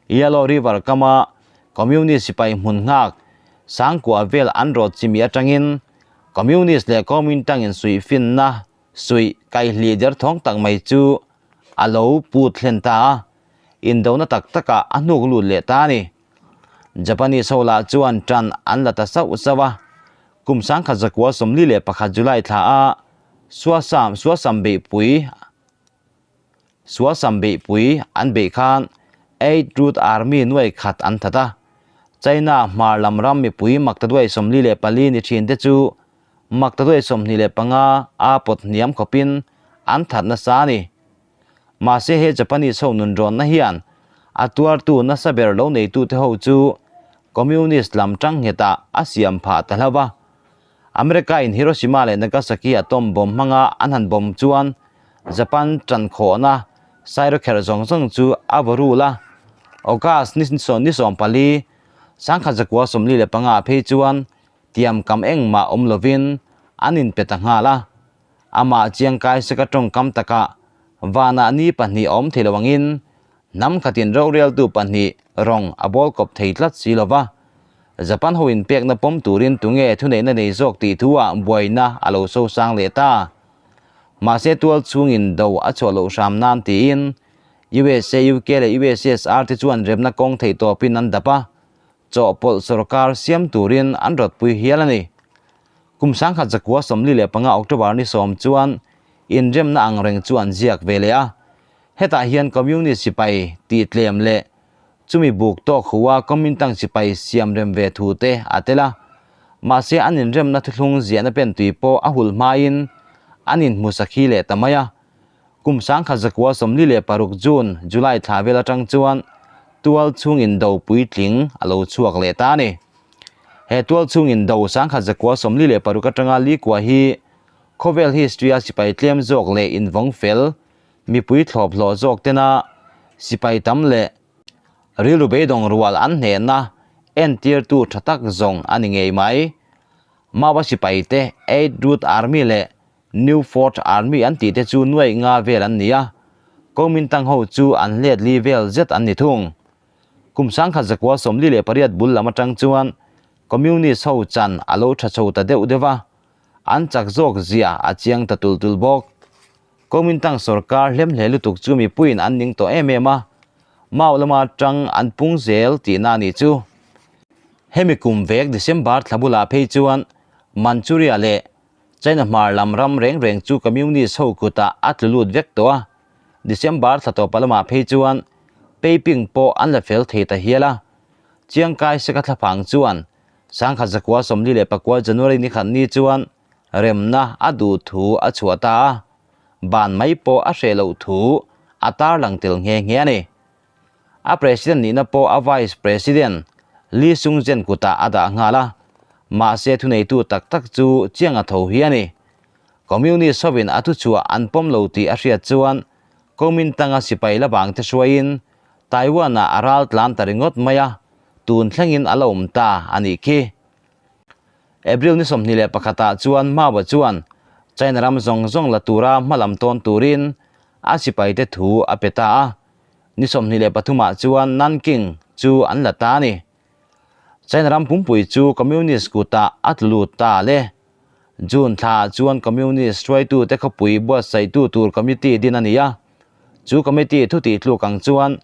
Yellow River kama Communist sipai hmun nghak sangkua vel an rawt chimi atangin Communist leh Kuomintang in suih finna suih kaihli derthawng tak mai chu a lo put hlen ta a, indona tak takah a hnuk lut leh ta a ni. Japanese ho lah chuan tan an la ta sauh sauh a, kum sangkhat zakua 41 July thla a Suasam Suasam beihpui Suasam beihpui an beih khan Eight Route Army nuai khat an that a. China hmar lam ram mipui maktaduai 44 ni thin te chu maktaduai 25 a pawt hniam khawpin an that nasa a ni. Mahse he Japanese ho nunrawnna hian a tuartu nasa ber lo neitute ho chu Communist lam tang nghetah a siam phah ta hlauh a. America in Hiroshima leh Nagasaki atom bomb hmanga an han bomb chuan Japan tan khawhna sairawkherh zawng zawng chu a vaw rul a. August ni ni 14, 1945 ah phei chuan tiam kam engmah awm lovin an inpe ta nghal a. Amah Chiang Kai-shek a tawngkam takah vanah ni pahnih a awm thei lo angin Hnam khatin roreltu pahnih rawng a bawl kawp thei tlat si lo va, Japan ho inpekna pawm turin tunge thuneihna nei zawk tih thu-ah buaina a lo sosang leh ta. Mahse tual chhungin do a chhuah loh hram nan tiin USA, UK leh USSR te chuan remna kawng theih tawpin an dap a, chawhpawlh sorkar siam turin an rawtpui hial a ni. Kum 1945 October ni 10 chuan inremna ang reng chu an ziak ve leh a, Hetah hian Communist sipai tih tlem leh chumi buk tawk hua Kuomintang sipai siam rem ve thu te a tel a. Mahse an inremna thuthlung ziahna pen tui pawh a hul hmain an inhmu sakhi leh ta mai a. Kum 1946 June, July thla vel atang chuan tual chhung indo puitling a lo chhuak leh ta a ni. He tual chhung indo 1946 atanga Likua hi khawvel history a sipai tlem zawk leh invawng fel Mipui thlawp hlawh zawk tena sipai tam leh rilru beidawng rual an hnehna entirtu tha tak zawng a ni ngei mai. Mawa sipai te Eighth Route Army leh New Fourth Army an tih te chu nuaih nga vel an ni a, Kuomintang ho chu an hlet li vel zet an ni thung. Kum 1948 bul lam atang chuan Communist ho chan a lo tha chho ta deuh deuh a, an chak zawk zia a chiang ta tul tul bawk. Kuomintang sorkar hlemhle lutuk chu mipuiin an ning tawh em em a, Mao lama tang an pung zel tihna a nih chu. Hemi kum vek December thla bulah phei chuan Manchuria leh China hmar lam ram reng reng chu Communist ho kutah a tlu lut vek tawh a, December thla tawpa lamah phei chuan Peiping pawh an la fel thei ta hial a. Chiang Kai-shek a thlaphang chuan 1949 January ni khat ni chuan Remna a duh thu a chhuah ta a, ban mai pawh a hreh loh thu a tarlang tel nghe nghe a ni. A president nihna pawh a vice president Li Sung-jen kutah a dah nghal a, mahse thuneitu tak tak chu Chiang a tho hi a ni. Communist hovin a thuchhuah an pawm lo tih a hriat chuan Kuomintang-a sipai la bangte hruaiin Taiwan-ah a ral tlan ta ringawt mai a, tun thlengin a la awm ta a nih khi. April ni 21 ah chuan Mao-a chuan China ram zawng zawng la tura hmalam tawn turin a sipaite thu a pe ta a, ni 23 ah chuan Nanking chu an la ta a ni. China ram pumpui chu Communist kutah a tlu lut ta le. June thlaah chuan Communist hruaitute khawpui buatsaihtu tur committee din a ni a, chu committee thutih tluk ang chuan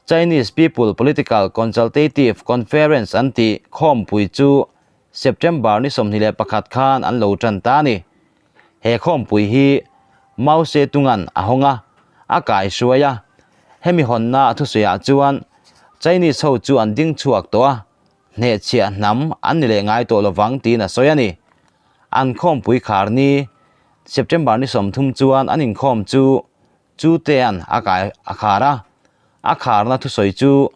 Chinese People Political Consultative Conference an tih khawmpui chu September ni 21 khan an lo tan ta a ni. He khawmpui hi Mao Zedong-a'n a hawng a, a kaihruai a. Hemi hawnna a thusawiah chuan Chinese ho chu an ding chhuak tawh a, hnehchhiah hnam an ni leh ngai tawh lovang tiin a sawi a ni. An khawmpui khar ni September ni 30 chuan an inkhawm chu Chu Tean a kai a khar a, a kharna thusawi chu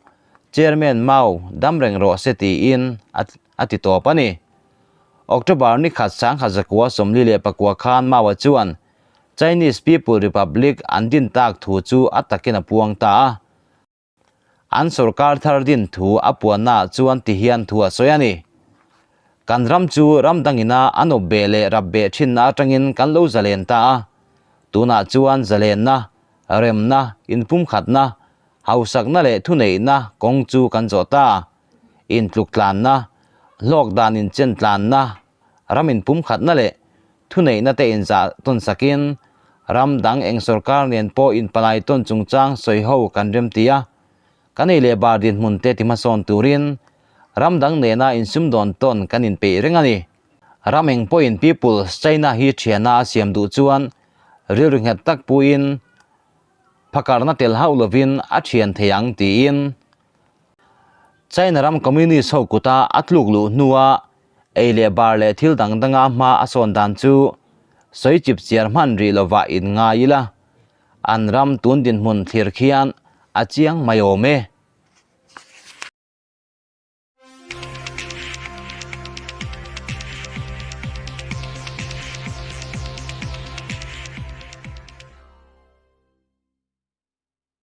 Chairman Mao dam reng rawh se tiin a ti tawp a ni. October ni khat 1949 khan Mao-a chuan Chinese People Republic an din tak thu chu a takin a puang ta a. An sorkar thar din thu a puannaah chuan ti hian thu a sawi a ni. Kan ram chu ram dangina an awp beh leh rap beh thinna atangin kan lo zalen ta a. Tunah chuan zalenna, remna, inpumkhatna, hausakna leh thuneihna kawng chu kan zawh ta. Intluktlanna, hlawk dan inchentlanna, ram inpumkhatna leh thuneihna te inzah tawn sakin ram dang eng sorkar nen pawh inpalai tawn chungchang sawi ho kan rem ti a, kan ei leh bar dinhmun te ti hmasawn turin ram dang nena insumdawn tawn kan inpeih reng a ni. Ram eng pawhin People's China hi thiana a siam duh chuan rilru nghet tak puiin phakarna tel hauh lovin a thian thei ang tiin China ram Communist ho kuta a tluk luh hnua ei leh bar leh thil dang danga hma a sawn dan chu sawi chip chiar hman rih lovah in ngai ila, an ram tun dinhmun thlir khian a chiang mai awm e.